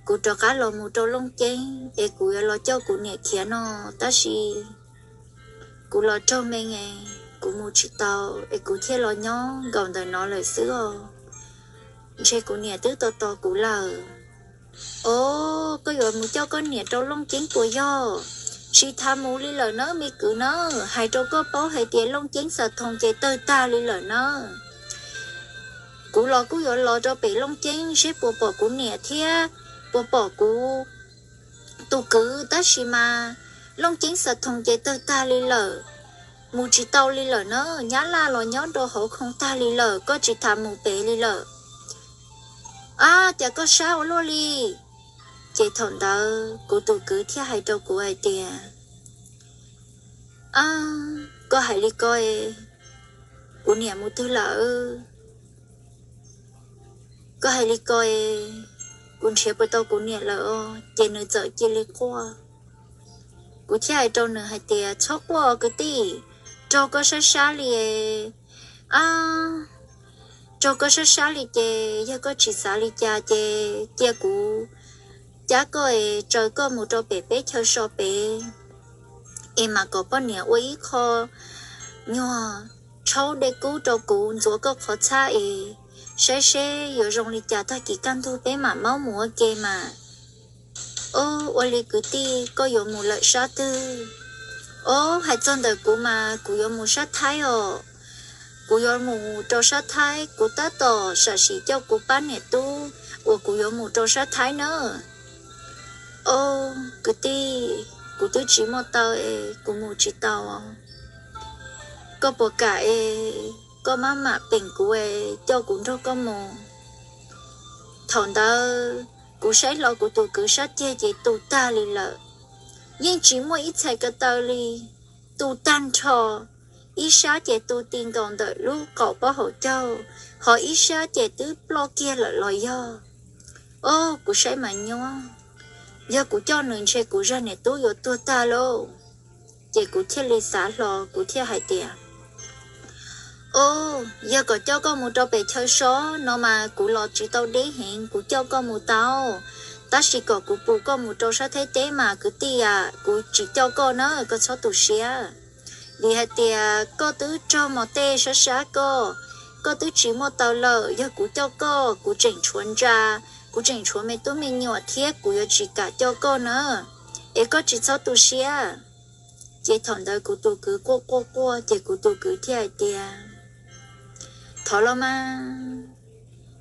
Kuv rov qab los mus rau Looj Ceeb es kuv yuav los coj kuv niam khiav no, tab sis kuv los raug me nge, kuv mus tsis tau, es kuv thiaj los nyob nkaum ntawm no lawm xwb os. Ntshe kuv niam twb tos tos kuv lawm. Ob, koj yuav mus coj koj niam rau Looj Ceeb puas yog? Tsis tham mus li lawm nawb me kwv nawb, hais rau koj paub hais tias Looj Ceeb Xav Thoo ces tawg tag li lawm nawb. Kuv los kuj yuav los rau pem Looj Ceeb seb puas pom kuv niam thiab puas pom kuv tus kwv, tab sis mas Looj Ceeb Xav Thoo ces tawg tag li lawm, mus tsis tau li lawm nawb. Nyab Laj los nyob rau hauv khoo tag li lawm, koj tsis tham mus pem li lawm. Ab, cas koj sab ua luaj li? Ces thaum ntawd kuv tus kwv thiaj hais rau kuv hais tias, Ab, koj hais li ko es, kuv niam mus twg lawm? Koj hais li ko es, kuv nrhiav puas tau kuv niam lawm os. Ces nws txawm cia li quaj. Kuv thiaj hais rau nws hais tias, Txhob quaj kwv tij, raug koj sab sab li es. Ab, raug koj sab sab li ces yog koj tsis xav li cas ces cia kuv cab koj es tsaws koj mus rau pem peb chaw so pem, es mam kom poj niam ua ib qho nyuag tshaub dej kub rau kuv ntxuav koj qhov txhab es saib seb yuav zoo li cas, tag kis kaj ntug peb mam maub mus ua ke mas. Ob, ua li kwv tij, koj yuav mus lawm sab twg? Ob, hais txog ntawm kuv mas kuv yuav mus sab Thaib os. Kuv yuav mus rau sab Thaib, kuv tab tom sam sim coj kuv pab niam tub uas kuv yuav mus rau sab Thaib na. Ob, kwv tij, kuv twb tsis muaj taw es kuv mus tsis tau. Koj puas kam es koj maj mam peem kuv es coj kuv nrog koj mus? Thaum ntawd kuv saib hlo kuv tus kwv sab ceg ces tu tag li lawm, yeej tsis muaj ib txhais ko taw li, tu tag nrho. Ib sab ces tu ti nkaus ntawm lub qaum pob hauv caug, ho ib sab ces twb ploj kiag lawm los yog. Ob, kuv saib mas nyuaj, yog kuv coj nws ntshe kuv zaj niam tub yuav tuag tag lauj. Ces kuv thiaj li xav hlo, kuv thiaj hais tias, Ob, yog kom coj koj mus rau pem chaw so no mas kuv los tsis tau deb heev, kuv coj koj mus tau, tab sis kom kuv pus koj mus rau sab Thaib teb mas kwv tij a, kuv tsis coj koj na, koj txhob tu siab. Vim hais tias koj twb raug mos tej sab sab koj, koj twb tsis muaj taw lawm, yog kuv coj koj kuv tseem tshuav ntsa, kuv tseem tshuav me tub me nyuam thiab kuv yuav tsis kam coj koj na, es koj tsis txhob tu siab. Ces thaum ntawd kuv tus kwv quaj quaj quaj ces kuv tus kwv thiaj hais tias, Thov los mas,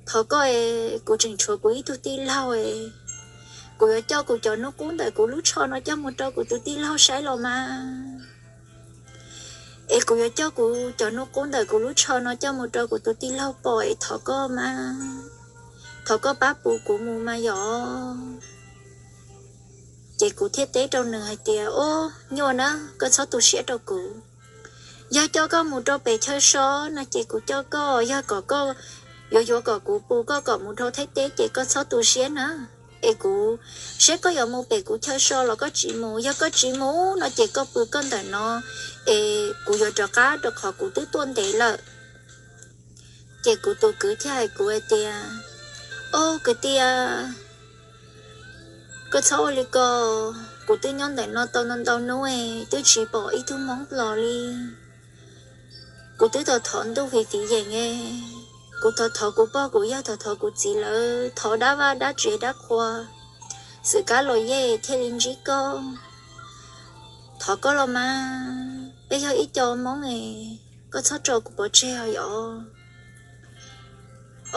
thov koj es, kuv tseem tshuav kuv ib tug tij laug es, kuv yuav coj kuv cov hnub qub ntawm kuv lub tsho no coj mus rau kuv tus tij laug saib los mas. Es kuv yuav coj kuv cov hnub qub ntawm kuv lub tsho no coj mus rau kuv tus tij laug pom es thov koj mas, thov koj pab pus kuv mus mas yom. Ces kuv thiaj teb rau nws hais tias, Ub, nyuaj na, koj txhob tu siab rau kuv. Yog coj koj mus rau pem chaw so no ces kuv coj koj, yog kom koj yuav yuav kom kuv pus koj kom mus dhau Thaib teb ces koj txhob tu siab na. Es kuv saib koj yuav mus pem kuv chaw so los koj tsis mus, yog koj tsis mus no ces koj pw koj ntawm no, es kuv yuav rov qab rau qhov kuv twb tuaj ntev lawm. Ces kuv tus kwv thiaj hais kuv hais tias, Ob, kwv tij a, koj txhob ua li ko. Kuv twb nyob ntawm no tau ntau ntau hnub es twb tsis pom ib tug Hmoob los li. Kuv twb thov thov ntuj fiv fiv yeem e, kuv thov thov kuv pog kuv yawg, thov thov kuv txiv lawv, thov dab vaj dab tsev dab qhua, xwm kab los yej thiaj li ntsib koj. Thov koj los mas, peb yog ib co Hmoob es koj txhob tso kuv pov tseg os yom.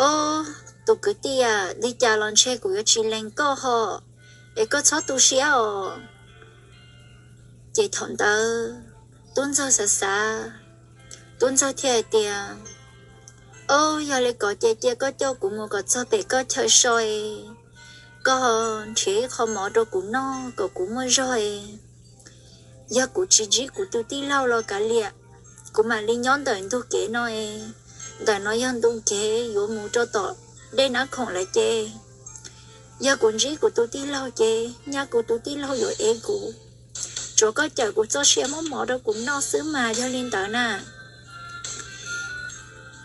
Ob, tus kwv tij a, li cas los ntshe kuv yuav tsis lees koj ho, es koj txhob tu siab os. Ces thaum ntawd tub ntxawg xav xav, tub ntxawg thiaj hais tias, Ob, yog li ko ces cia koj coj kuv mus kom txog pem koj chaw so es koj nrhiav ib qho mov rau kuv noj kom kuv muaj zog es yog kuv tsis ntsib kuv tus tij laug los kav liam, kuv mam li nyob ntawm ntug kev no es ntawm no yog ntug kev yuav mus rau tom dej Nab Khoom lawm ces yog kuv ntsib kuv tus tij laug ces nyaj kuv tus tij laug yuav ev kuv. Tsuav koj cawm kuv txoj sia muab mov rau kuv noj xwb mas yog li ntawd na.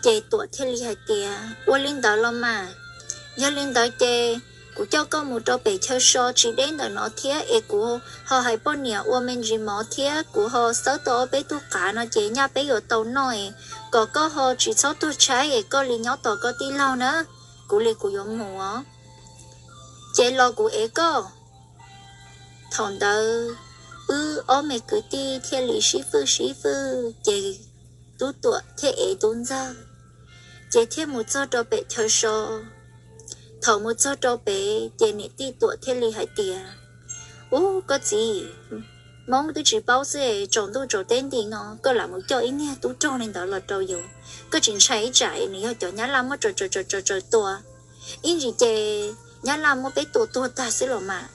Ces Tuam thiaj li hais tias, Ua li ntawd los mas, yog li ntawd ces kuv coj koj mus rau pem chaw so tsis deb ntawm no thiab es kuv ho hais poj niam ua me ntsis mov thiab kuv ho xawb tau ob peb tug qav no ces nyaj peb yuav tau noj es kom koj ho tsis txhob tuag tshaib es koj li nyob tos koj tij laug na, kuv li kuv yuav mus os. Ces los kuv ev koj. Thaum ntawd wb ob me kwv tij thiaj li sib fwj sib fwj ces tub Tuam thiaj ev tub ntxawg, ces thiaj mus txog rau pem chaw so. Thaum mus txog rau pem ces niam tij Tuam thiaj li hais tias, Ub, koj txiv, Hmoob twb tsis paub xwb, tsaus ntuj tsaus teb nti no koj lam mus coj ib niag tub rog li ntawd los rau yus, koj tsis ntshai ib tsam nws yog cov Nyab Laj muab tsaws tsaws tsaws tsaws tua, ib ntsis ces Nyab Laj muab peb tua tuag tag xwb los mas.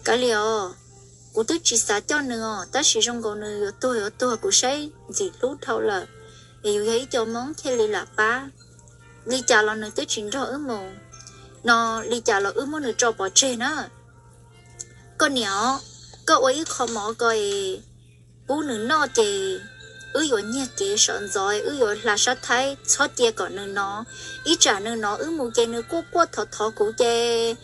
Kav liam os, kuv twb tsis xav coj nws os, tab sis zoo nkaus nws yuav tuag yuav tuag kuv saib ntxim hlub dhau lawm, es yus yog ib co Hmoob thiaj li lam pab. Li cas los nws twb tsis nrog wb mus no, li cas los wb muab nws tso pov tseg na. Koj niam os, koj ua ib qho mov ko es pub nws noj ces wb yuav nyiag kev sawv ntxov, wb yuav hla sab Thaib, txhob cia kom nws hnov. Ib tsam nws hnov wb mus ces nws quaj quaj thov thov kuv ces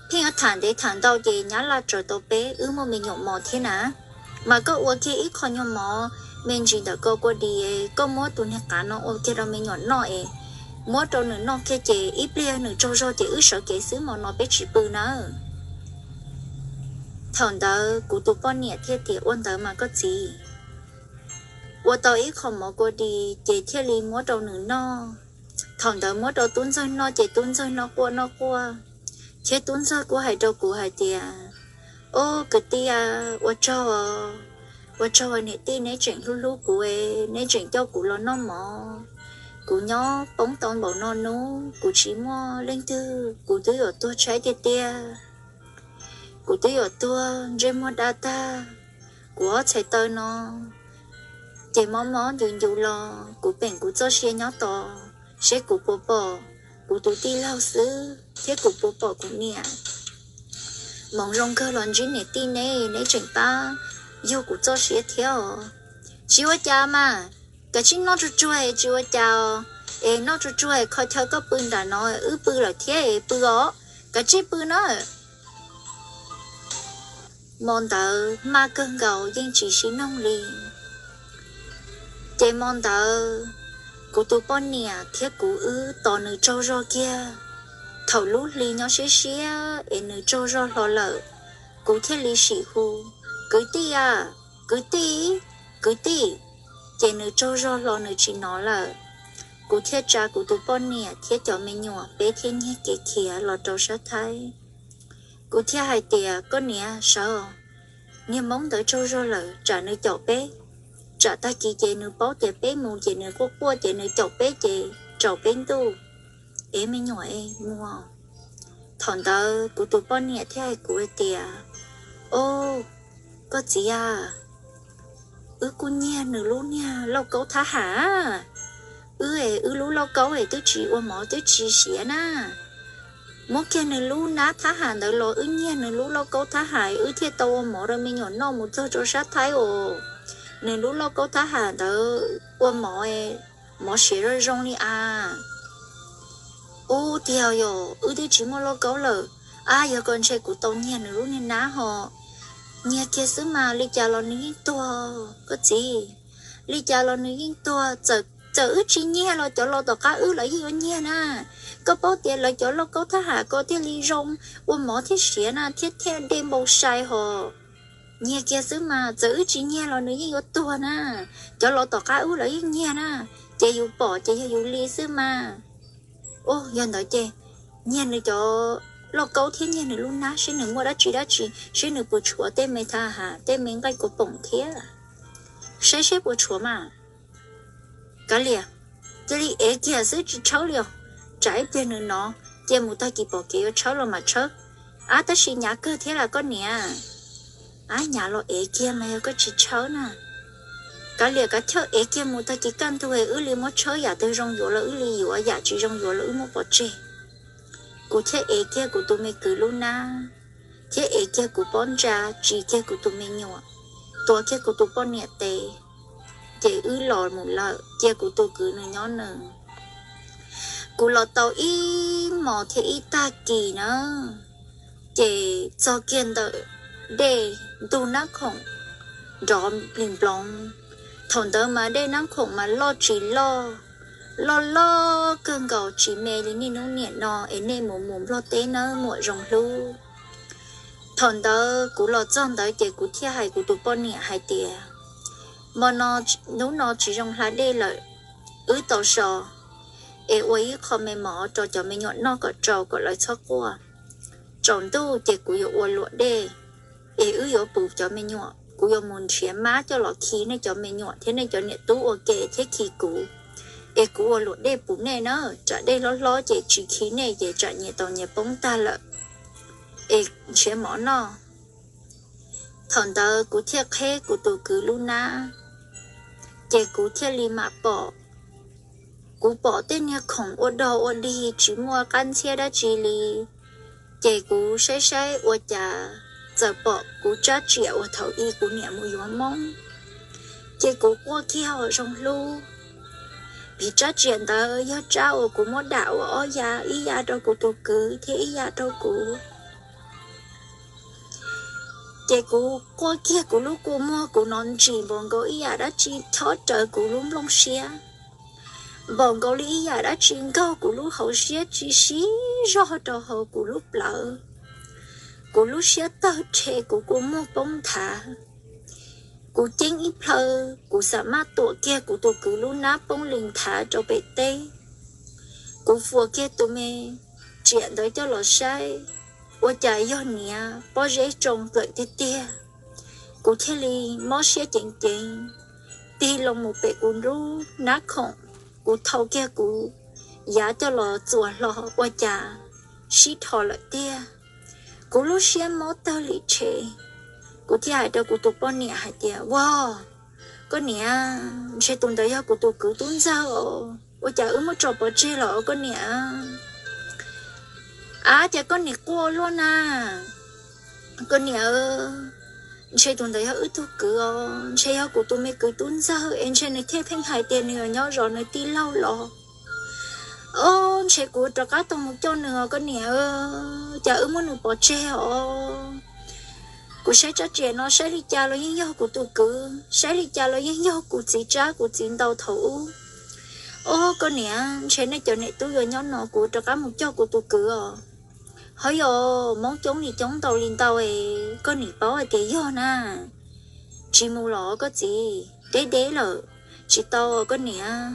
pheej yuav tham ntev tham ntau ces Nyab Laj tsaws tau peb, wb muaj me nyuam mos thiab na. Mas koj ua kiag ib qho nyuag mov me ntsis ntawm ko kua dis, koj muab tus niag qav no ua kiag rau me nyuam noj es muab rau nws noj kiag ces ib pliag nws tsaug zog ces wb sawv kev xwb, hmo no peb tsis pw nawb. Thaum ntawd kuv tus poj niam thiaj tias, Ua ntawd mas koj txiv. Ua tau ib qho mov kua dis ces thiaj li muab rau nws noj. Thaum ntawd muab rau tub ntxawg noj ces tub ntxawg noj quaj noj quaj, thiab tub ntxawg kuj hais rau kuv hais tias, Ob kwv tij, ua tsaug, ua tsaug niam tij, neb tseem hlub hlub kuv, neb tseem coj kuv los noj mov. Kuv nyob poob tau npaum no hnub, kuv tsis muaj leej twg, kuv twb yuav tuag tshaib tiag tiag. Kuv twb yuav tuag ntsej muag daj tag. Kuv ob txhais taw no ces mob mob ncu ncu los kuv peem kuv txoj sia nyob tos seb kuv puas pom kuv tus tij laug xwb thiab kuv puas pom kuv niam. Hmoov zoo kawg los ntsib niam tij neb, neb tseem pab yug kuv txoj sia thiab os. Tsis ua cas mas, kav tsij noj tsuag tsuag es tsis ua cas os. Es noj tsuag tsuag es kho chaw koj pw nram no, wb pw lawm thiab es pw os. Kav tsij pw na. Hmo ntawd maj kawg nkaus yeej tsis sib noog li. Ces hmo ntawd kuv tus poj niam thiab kuv wb tos nws tsaug zog kiag. Thaum lub hli nyob siab siab es nws tsaug zog hlo lawm, kuv thiaj li sim hu, Kwv tij a, kwv tij, kwv tij. Ces nws tsaug zog hlo nws tsis hnov lawm. Kuv thiaj tsa kuv tus poj niam thiab cov me nyuam peb thiaj nyiag kev khiav los rau sab Thaib. Kuv thiaj hais tias, Koj niam, sawv os, niag Hmoob ntawd tsaug zog lawm, tsam nws caum peb, tsam tag kis ces nws paub tias peb mus ces nws quaj quaj ces nws caum peb ces tsaus peb ntuj. Ev me nyuam es mus. Thaum ntawd kuv tus poj niam thiaj hais kuv hais tias, Au, koj txiv a, wb kuj nyiag nws lub niag lauj kaub thab ham. Wb es wb lub lauj kaub es twb tsis ua mov twb tsis siav na. Muab kiag nws lub nab thab ham ntawd los wb nyiag nws lub lauj kaub thab ham wb thiaj tau ua mov rau me nyuam noj mus txog rau sab Thaib os. Nws lub lauj kaub thab ham ntawd ua mov, mov siav zoo zoo li a. Ub, tiag yog wb twb tsis muaj lauj kaub lawm. Ab, yog koj ntshe kuv tau nyiag nws lub niag nab ho. Nyiag kiag xwb mas, li cas los nws yeej tuag koj txiv. Li cas los nws yeej tuag, txawm wb tsis nyiag los cov los tom qab wb los yeej yuav nyiag na. Koj paub tias lawv cov lauj kaub thab ham ko thiaj li zoo, ua mov thiab siav na thiab thiaj dej npau sai ho. Nyiag kiag xwb mas, txawm wb tsis nyiag los nws yeej yuav tuag na. Cov los tom qab wb los yeej nyiag na. Ces yus pom ces yog yus li xwb mas. Ub, yog ntawd ces nyiag nws cov lauj kaub thiab nyiag nws lub nab seb nws muaj dab tsi dab tsi, seb nws puas tshuav tej me thab ham tej me nqaij kua poom thiab. Saib seb puas tshuav mas. Kav liam, cia li ev kiag xwb tsis tshawb li os. Tsam ib pliag nws hnov, cia mus tag kis pom kev yuav tshawb los mam tshawb. Ab, tab sis hnyav kawg thiab las koj niam. Ab, hnyav los ev kiag mas yog koj tsis tshawb na. Kav liam kav chawj ev kiag mus tag kis kaj ntug wb li muab tshawb, yam twg zoo yuav los wb li yuav, yam tsis zoo yuav los wb muab pov tseg. Kuv thiaj ev kiag kuv tus me kwv lub nab, thiab ev kiag kuv pob ntsa, tsis kiag kuv tus me nyuam, tuav kiag kuv tus poj niam tes, ces wb los mus lawm cia kuv tus kwv nws nyob nws. Kuv los tau ib hmos thiab ib tag kis na, ces txog kiag ntawm dej ntug Nab Khoom nrov plig nploov. Thaum ntawd mas dej Nab Khoom mas loj tsis loj, loj loj kawg nkaus tsis me li niaj hnub niam no es nej mus mus Nplog teb nawb muam Zoo Hlub. Thaum ntawd kuv los txog ntawd ces kuv thiaj hais kuv tus poj niam hais tias, hmo no, hnub no tsis zoo hla dej lawm, wb tau so es ua ib qho me mov rau cov me nyuam noj kom tsau kom lawv txhob quaj. Tsaus ntuj ces kuv yuav ua luam dej es wb yuav pum cov me nyuam, kuv yuav mus nrhiav mab coj los khi nej cov me nyuam thiab nej cov niam tub ua ke thiab khi kuv, es kuv ua luam dej pum nej na, tsam dej hlob hlob ces tsis khi nej ces tsam nyias tau nyias poob tag lawm, es nrhiav mov noj. Thaum ntawd kuv thiaj qheb kuv tus kwv lub nab, ces kuv thiaj li mam pom, kuv pom tej niag khoom ua dog ua dig tsis muaj qab ntxhiab dab tsi li. Ces kuv saib saib ua cas txawm pom kuv rab riam uas thaum ub kuv niam mus yuav Hmoob, ces kuv quaj kiag os Zoo Hlub. Vim rab riam ntawd yog rab uas kuv muab dam ua ob ya, ib ya rau kuv tus kwv thiab ib ya rau kuv. Ces kuv quaj kiag kuv lub kua muag kuv hnov ntsim npaum nkaus ib yam dab tsi chob rawv kuv lub nplooj siab, npaum nkaus li ib yam dab tsi nkaug kuv lub hauv siab tsis sib zog rau hauv kuv lub plawv. Kuv lub siab tawg rhe kuv kua muag poob nthav. Kuv ceeb ib plhaw, kuv xam maj tuam kiag kuv tus kwv lub nab poob li nthav rau pem teb. Kuv fuas kiag tus me riam ntawd coj los saib, ua cas yog niam pob zeb tsoo lawm tiag tiag. Kuv thiaj li mob siab ceev ceev, tig loo mus pem kuv lub nab khoom, kuv thau kiag kuv yav coj los txuas hlo ua cas sib dhos lawm tiag. Kuv lub siab mob tawg li rhe, kuv thiaj hais rau kuv tus poj niam hais tias, Ua, koj niam, ntshe tus ntawd yog kuv tus kwv tub ntxawg os, ua cas wb muab tso pov tseg los koj niam? Ab, cas koj niam quaj luaj na? Koj niam, ntshe tus ntawd yog wb tug kwv os, ntshe yog kuv tus me kwv tub ntxawg es ntshe nws thiaj pheej hais tias nws yuav nyob zov nws tij laug los. Ob, ntshe kuv rov qab tau mus coj nws os koj niam, cas wb muab nws pov tseg os. Kuv saib rab riam no saib li cas los yeej yog kuv tus kwv, saib li cas los yeej yog kuv txiv tsab kuv txiv ntau thaum ub. Ob, koj niam, ntshe nej cov niam tub yuav nyob no, kuv rov qab mus coj kuv tus kwv os. Hov, yog Hmoob coob li coob ntau li ntau, koj niam paub hais tias yog na. Tsis mus los koj txiv, deb deb lawm, tsis tau koj niam.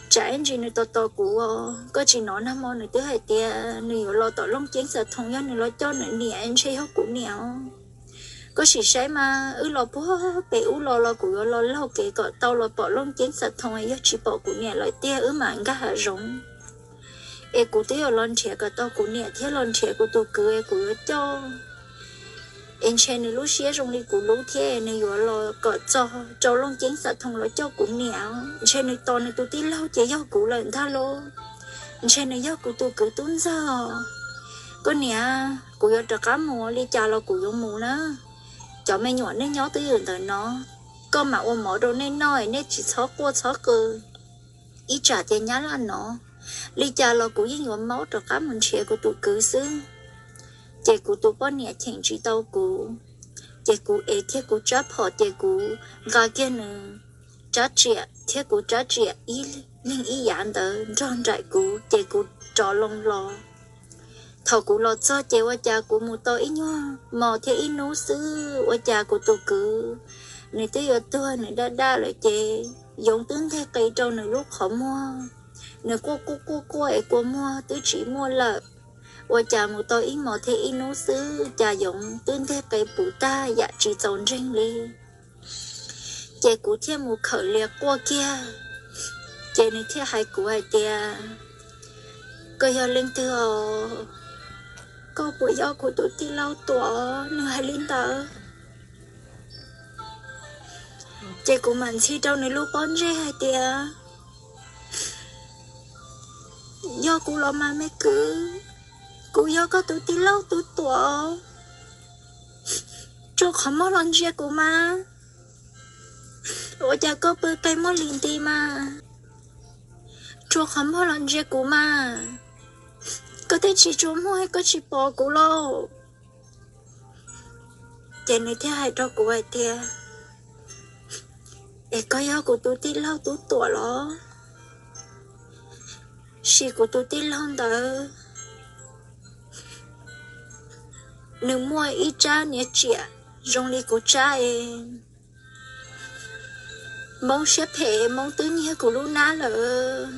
Tsam ib ntsis nws tos tos kuv os, koj tsis hnov nag hmo nws twb hais tias nws yuav los tom Looj Ceeb Xav Thoo, yog nws los coj nws niam ntshe yog kuv niam os. Koj sim saib mas, wb los puag pem ub los los kuv yuav los laug kev kom tau los pom Looj Ceeb Xav Thoo, yog tsis pom kuv niam lawm tiag wb mam nkag hav zoov. Es kuv twb yuav los nrhiav kom tau kuv niam thiab los nrhiav kuv tus kwv es kuv yuav coj Es ntshe nws lub siab zoo li kuv lub thiab, nws yuav los kom txog rau Looj Ceeb Xav Thoos los coj kuv niam. Ntshe nws tos nws tus tij laug ces yog kuv lawm ntag lauj. Ntshe nws yog kuv tus kwv tub ntxawg. Koj niam, kuv yuav rov qab mus, li cas los kuv yuav mus na. Cov me nyuam nej nyob twj ywm ntawm no, koj mam ua mov rau nej noj, nej tsis txhob quaj txhob qw. Ib tsam ces nyab laj no, li cas los kuv yeej yuav maub rov qab mus nrhiav kuv tus kwv xwb. Ces kuv tus poj niam cheem tsis tau kuv, ces kuv ev kiag kuv rab phom ces kuv nqa kiag nws rab riam thiab kuv rab riam ib leeg ib yav ntawd nrog nraim kuv ces kuv rov loo los. Thaum kuv los txog ces ua cas kuv mus tau ib nyuag hmo thiab ib hnub xwb ua cas kuv tus kwv nws twb yuav tuag, nws daj daj lawm ces yoov twb nteg qe rau nws lub qhov muag. Nws quaj quaj quaj quaj es kua muag twb tsis muaj lawm. Ua cas mus tau ib hmo thiab ib hnub xwb cas yoov twb nteg qe puv tag yam tsis txaus ntseeg li. Ces kuv thiaj mus khawm lias quaj kiag. Ces nws thiaj hais kuv hais tias, koj yog leej twg os? Koj puas yog kuv tus tij laug Tuam? Nws hais li ntawd. Ces kuv mam ntxhi rau nws lub pob ntseg hais tias, yog kuv los mas me kwv, kuv yog koj tus tij laug tus Tuam. Rua qhov muag los ntsia kuv mas. Ua cas koj pw qe muag li nti mas? Rua qhov muag los ntsia kuv mas. Koj twb tsis rua muag koj tsis pom kuv lauj. Ces nws thiaj hais rau kuv hais tias, es koj yog kuv tus tij laug tub Tuam los? Sis kuv tus tij laug ntawd nws muaj ib tsab niam tsiam zoo li kuv tsab es Hmoob siab phem, Hmoob twb nyiag kuv lub nab lawm.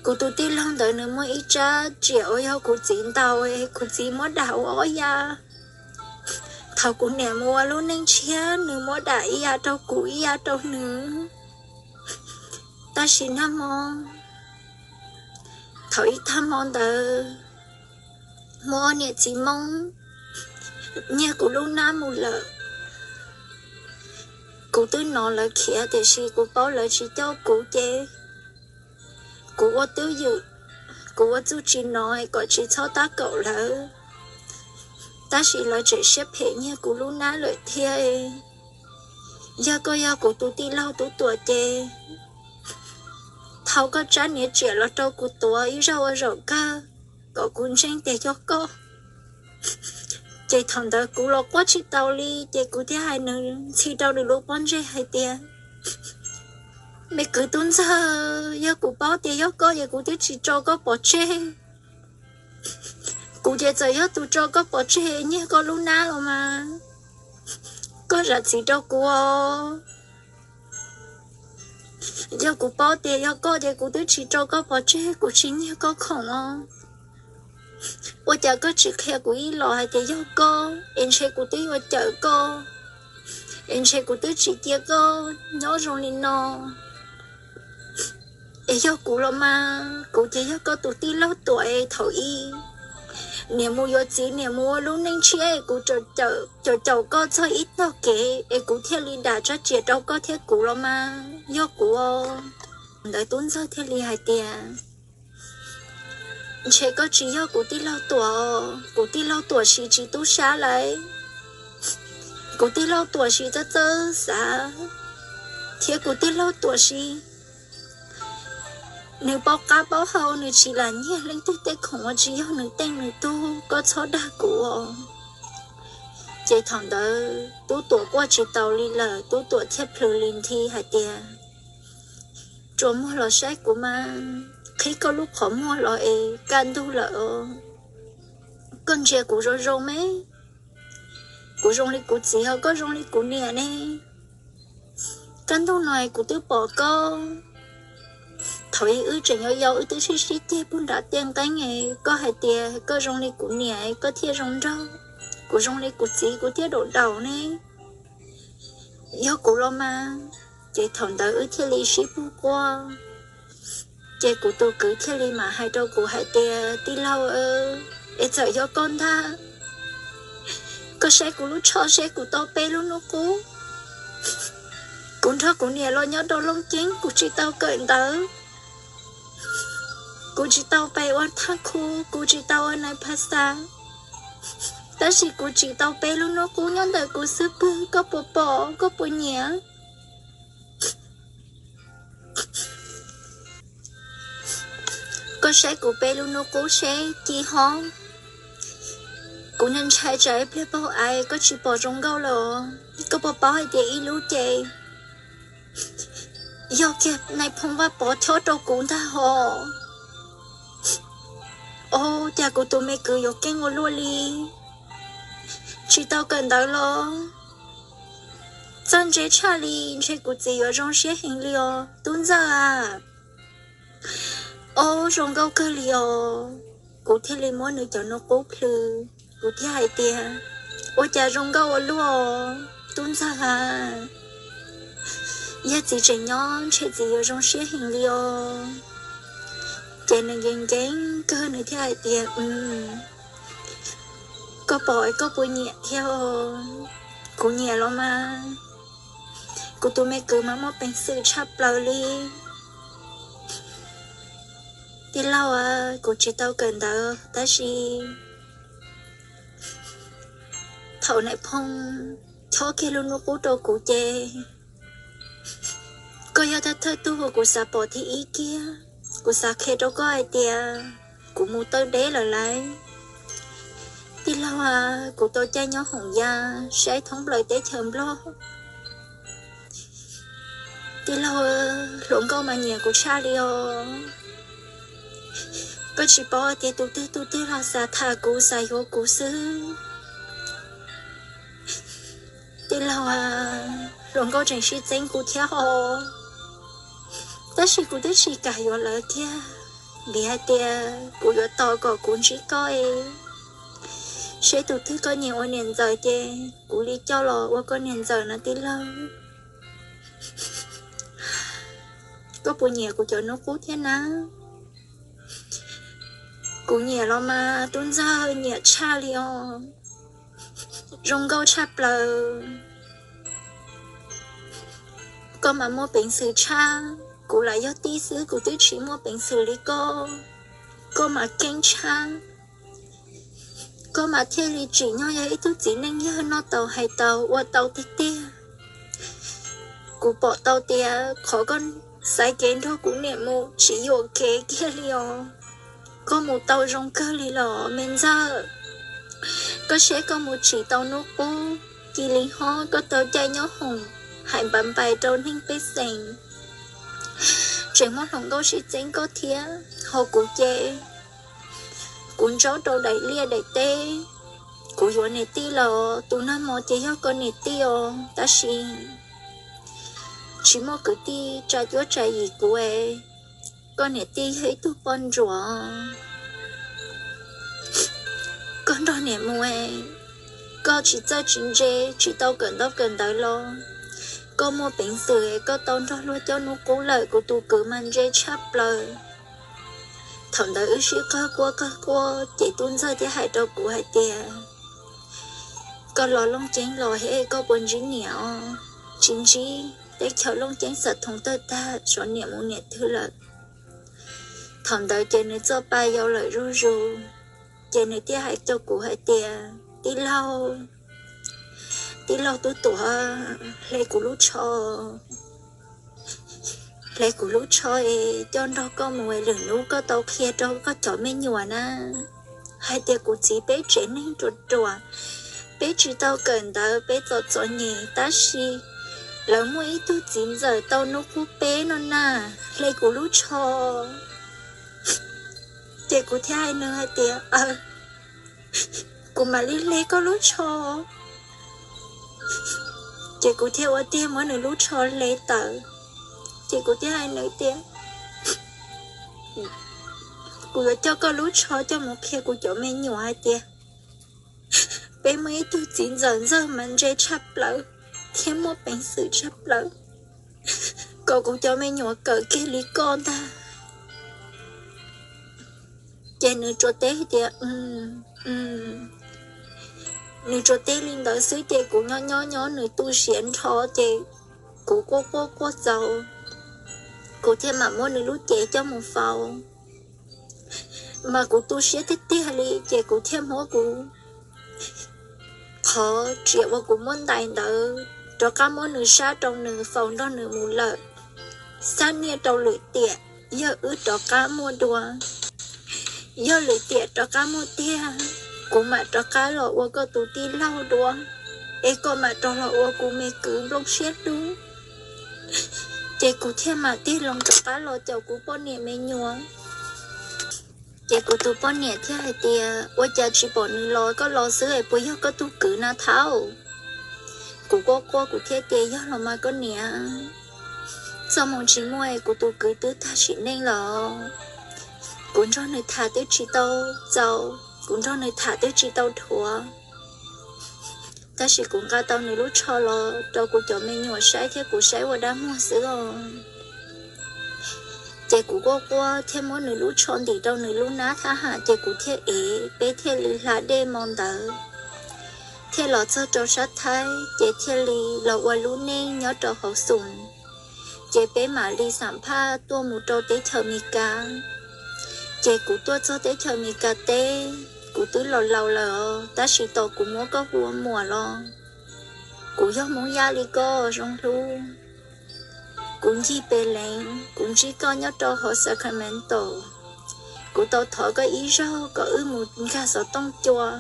Kuv tus tij laug ntawd nws muaj ib tsab riam uas yog kuv txiv ntaus, kuv txiv muab dam ua ob yav. Thaum kuv niam mus ua lub neej tshiab, nws muab dam ib yav rau kuv ib yav rau nws. Tab sis nag hmo, thaum ib tag hmo ntawd, muaj niam txiv Hmoob nyiag kuv lub nab mus lawm. Kuv twb hnov lawv khiav tiam sis kuv paub lawv tsis coj kuv ces kuv ua twj ywm, kuv ua txuj tsis hnov kom tsis txhob tab kaum lawv. Tab sis lawv tseem siab phem nyiag kuv lub nab lawm thiab. Yog koj yog kuv tus tij laug tub Tuam ces thau koj tsab niam tsiam los rau kuv tuav ib zaug ua zaum kawg kom kuv ntseeg tias yog koj. Ces thaum ntawd kuv los quaj tsis tau li ces kuv thiaj hais nws, ntxhi rau nws lub pob ntseg hais tias, me kwv tub ntxawg, yog kuv paub tias yog koj ces kuv twb tsis tso koj pov tseg. Kuv ces txawm yog tus tso koj pov tseg nyiag koj lub nab los mas, koj zam txim rau kuv os. Yog kuv paub tias yog koj ces kuv twb tsis tso koj pov tseg, kuv tsis nyiag koj khoom os. Ua cas koj tsis qhia kuv ib los hais tias yog koj, es ntshe kuv twb yuav cawm koj, es ntshe kuv twb tsis cia koj nyob zoo li no. Es yog kuv los mas, kuv ces yog koj tus tij laug Tuam es thaum ub niam mus yuav txiv, niam mus ua lub neej tshiab es kuv caum caum koj txog ib tog kev es kuv thiaj li dam tsab riam rau koj thiab kuv los mas, yog kuv os. Ntawd tub ntxawg thiaj li hais tias, ntshe koj tsis yog kuv tij laug Tuam, kuv tij laug Tuam siv tsis tub sab lauj. Kuv tij laug Tuam siv txawj txawj xav, thiab kuv tij laug Tuam siv nws paub qab paub hau, nws tsis lam nyiag leej twg tej khoom uas tsis yog nws teej nws tug, koj txhob dag kuv os. Ces thaum ntawd tub Tuam quaj tsis taus li lawm, tub Tuam thiaj plhws li nthi hais tias, tsuas muag los saib kuv mas, qhib koj lub qhov muag los es kaj ntug lawm os. Koj ntsia kuv zoo zoo me, kuv zoo li kuv txiv ho koj zoo li kuv niam ne. Kaj ntug no kuv twb pom koj, thaum ub wb tseem yau yau wb twb sib sib ceg puag nram tiaj nqeeb, koj hais tias koj zoo li kuv niam koj thiaj zoo nraug, kuv zoo li kuv txiv kuv thiaj daum daus ne. Yog kuv los mas. Ces thaum ntawd wb thiaj li sib pug quaj. Ces kuv tus kwv thiaj li mam hais rau kuv hais tias, tij laug, es txawm yog koj ntag, Koj saib kuv lub tsho seb, kuv tau peb lub hnub qub. Kuv nrog kuv niam los nyob rau Looj Ceeb, kuv tsis tau kawm ntawv, kuv tsis tau pes ua thaj khu, kuv tsis tau ua nais phas xas, tab sis kuv tsim tau peb lub hnub qub nyob ntawm kuv xub pwg. Koj puas pom, koj puas nyiam? Koj saib kuv peb lub hnub qub seb, ci hob. Kuv ntshai tsam ib pliag paug aiv koj tsis pom zoo nkauj lawm. Koj puas paub hais tias ib lub ces yog kiag Nais Phoo Vaj Pov chob rau kuv ntag hos. Ov, cas kuv tus me kwv yuav keej ua luaj li, tsis tau kawm ntawv los txawj ntse tshaj li, ntshe kuv txiv yuav zoo siab heev li os tub ntxawg a. Ov, zoo nkauj kawg li os. Kuv thiaj li muab nws cov hnub qub plhws, kuv thiaj hais tias, ua cas zoo nkauj ua luaj tub ntxawg a, yog txiv tseem nyob ntshe txiv yuav zoo siab heev li os. Ces nws nkees nkees kawg nws thiaj hais tias, koj pom es koj puas nyiam thiab? Kuv nyiam los mas, kuv tus me kwv mas muaj peev xwm tshaj plaws li. Tij laug, kuv tsis tau kawm ntawv tab sis thaum Nais Phoo chob kiag lub hnub qub rau kuv ces koj yog thawj thawj tug uas kuv xav pom thib ib kiag. Kuv xav qhia rau koj hais tias kuv mus taw deb lawm lauj. Tij laug, kuv tau caij nyob hoom ya saib thoob plaws teb chaws Nplog. Tij laug, hluas nkauj mas nyiam kuv tshaj li os. Koj tsis paub tias tus twg tus twg los xav tham kuv xav yuav kuv xwb. Tij laug, hluas nkauj tseem sib txeeb kuv thiab hos, tab sis kuv twb tsis kam yuav lawv kiag, vim hais tias kuv yuav tos kom kuv ntsib koj es seb tus twg koj nyiam ua niam ntxawm ces kuv li coj los ua koj niam ntxawm na tij laug. Koj puas nyiam kuv cov hnub qub thiab na? Kuv nyiam los mas tub ntxawg, nyiam tshaj li os. Zoo nkauj tshaj plaws. Koj mas muaj peev xwm tshaj, kuv lam yog tij xwb kuv twb tsis muaj peev xwm li koj. Koj mas keej tshaj. Koj mas thiaj li tsim nyog yog ib tug txiv neej yawg noj tau hais tau ua tau tiag tiag. Kuv pom tau tias qhov koj xaiv kev nrog kuv niam mus tsis yuam kev kiag li os. Koj mus tau zoo kawg li los me ntxawg. Koj saib koj mus tsim tau hnub qub, cia li hob koj tau caij nyob hoom hais npav npais rau neeg pej xeem. Tseem muaj hluas nkauj sib txeeb koj thiab, ho kuv ces kuv ntsaub rau daim liaj daim teb. Kuv yuav niam tij los tus nag hmo ces yog koj niam tij os, tab sis tsis muaj kwv tij tsa cuab tsa yim kuv es, koj niam tij yog ib tug poj ntsuam. Koj nrog niam mus es koj tsis txawj tsis ntse, tsis tau kawm ntaub kawm ntawv los koj muaj peev xwm es koj tau nrog luag coj hnub qub lawm. Kuv tus kwv mas ntse tshaj plaws. Thaum ntawd wb sib qawg quaj qawg quaj ces tub ntxawg thiaj hais rau kuv hais tias, koj los Looj Ceeb los es koj puas ntsib niam os? Tsis ntsib, teb chaws Looj Ceeb xav thoov tawg tag, xyov niam mus niam twg lawm. Thaum ntawd ces nws txoj pa yau lawm zuj zus, ces nws thiaj hais rau kuv hais tias, tij laug, tij laug Tub Tuam, hle kuv lub tsho, hle kuv lub tsho es coj nrog koj mus es lwm hnub koj tau qhia rau koj cov me nyuam na hais tias kuv txiv peb tsev neeg ruam ruam, peb tsis tau kawm ntawv, peb txom txom nyem tab sis lawv muaj ib tug txiv ntxawm tau hnub qub peb no na, hle kuv lub tsho. Ces kuv thiaj hais nws hais tias, kuv mam li hle koj lub tsho. Ces kuv thiaj ua tiag muab nws lub tsho hle tawm. Ces kuv thiaj hais nws tias, kuv yuav coj koj lub tsho coj mus qhia kuv cov me nyuam hais tias peb muaj ib tug txiv ntxawm ntxawg mas ntse tshaj plaws thiab muaj peev xwm tshaj plaws, kom kuv cov me nyuam kawm kiag li koj ntag. Ces nws tsuas teb tias, Nws tsuas teb li ntawd xwb ces kuv nyob nyob nyob nws tu siav nrho ces kuv quaj quaj quaj txaus, kuv thiaj mam muab nws lub cev coj mus faus. Mas kuv tu siab tiag tiag li ces kuv thiaj muab kuv qhov riam uas kuv muab ntais ntawd rov qab muab nws sab rau nws faus nrog nws mus lawm. Xab niaj rau lwm tiam, yog wb rov qab muaj dua, yog lwm tiam rov qab muaj tiag, kuv mam rov qab los ua koj tus tij laug dua, es koj mam rov los ua kuv me kwv nplooj siab hlub. Ces kuv thiaj mam tig loo rov qab los caum kuv poj niam me nyuam. Ces kuv tus poj niam thiaj hais tias, ua cas tsis pom nws los, koj los xwb es puas yog koj tug kwv na thaub? Kuv quaj quaj kuv thiaj tias, yog los mas koj niam, txoj hmoo tsis muaj es kuv tus kwv twb tag sim neej lawm. Kuv nrog nws tham twb tsis tau txaus, kuv nrog nws tham twb tsis tau dhuav, tab sis kuv nqa tau nws lub tsho los rau kuv cov me nyuam saib thiab kuv saib ua dab muag xwb os. Ces kuv quaj quaj thiaj muab nws lub tsho ntim rau nws lub hnab thab ham ces kuv thiaj ev, peb thiaj li hla dej mo ntawd thiaj los txog rau sab Thaib ces thiaj li los ua lub neej nyob rau hauv xum. Ces peb mam li xam phaj tuaj mus rau teb chaws Amelikas. Ces kuv tuaj txog teb chaws Amelikas teb, kuv twb los laus lawm os, tab sis tos kuv muab koj hu ua muam los. Kuv yog Hmoob Yaj li koj zoo hlub. Kuv ncig pem leev, kuv ntsib koj nyob rau hauv Sacramento. Kuv tau thov koj ib zaug kom wb mus nkag xov tooj cua.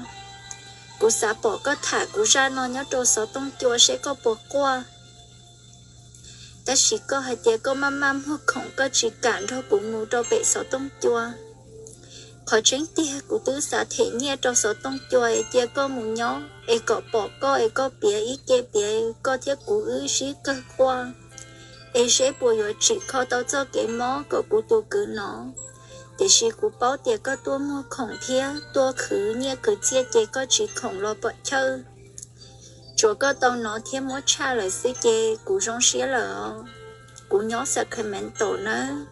Kuv xav pom koj tham kuv zaj no nyob rau xov tooj cua seb koj puas quaj. Tab sis koj hais tias koj maj maj muag khoom koj tsis kam nrog kuv mus rau pem xov tooj cua. Qhov tseeb tiag kuv twb xav them nyiaj rau xov tooj cua es cia koj mus nyob es kom pom koj es koj piav ib ke piav koj thiab kuv wb sib kawg quaj es seb puas yuav tsim kho tau txoj kev mob kom kuv tus kwv no. Tiam sis kuv paub tias koj tuaj muag khoom thiab tuaj khwv nyiaj khwv txiaj ces koj tsis khoom los pom chawj. Tsuas koj tau nov thiab muab tshaj lawm xwb ces kuv zoo siab lawm os. Kuv nyob Sacramento nawb.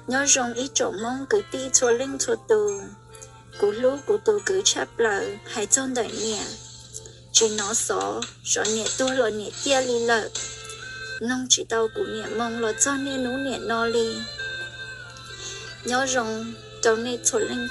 Nyob zoo ib tsoom Hmoob kwv tij txhua leej txhua tus. Kuv hlub kuv tus kwv tshaj plaws, hais txog ntawm niam, tsis hnov xov, xyov niam tuag los niam ciaj li lawm. Mloog tsis tau kuv niam moo los txog niaj hnub niam no li. Nyob zoo rau nej txhua leej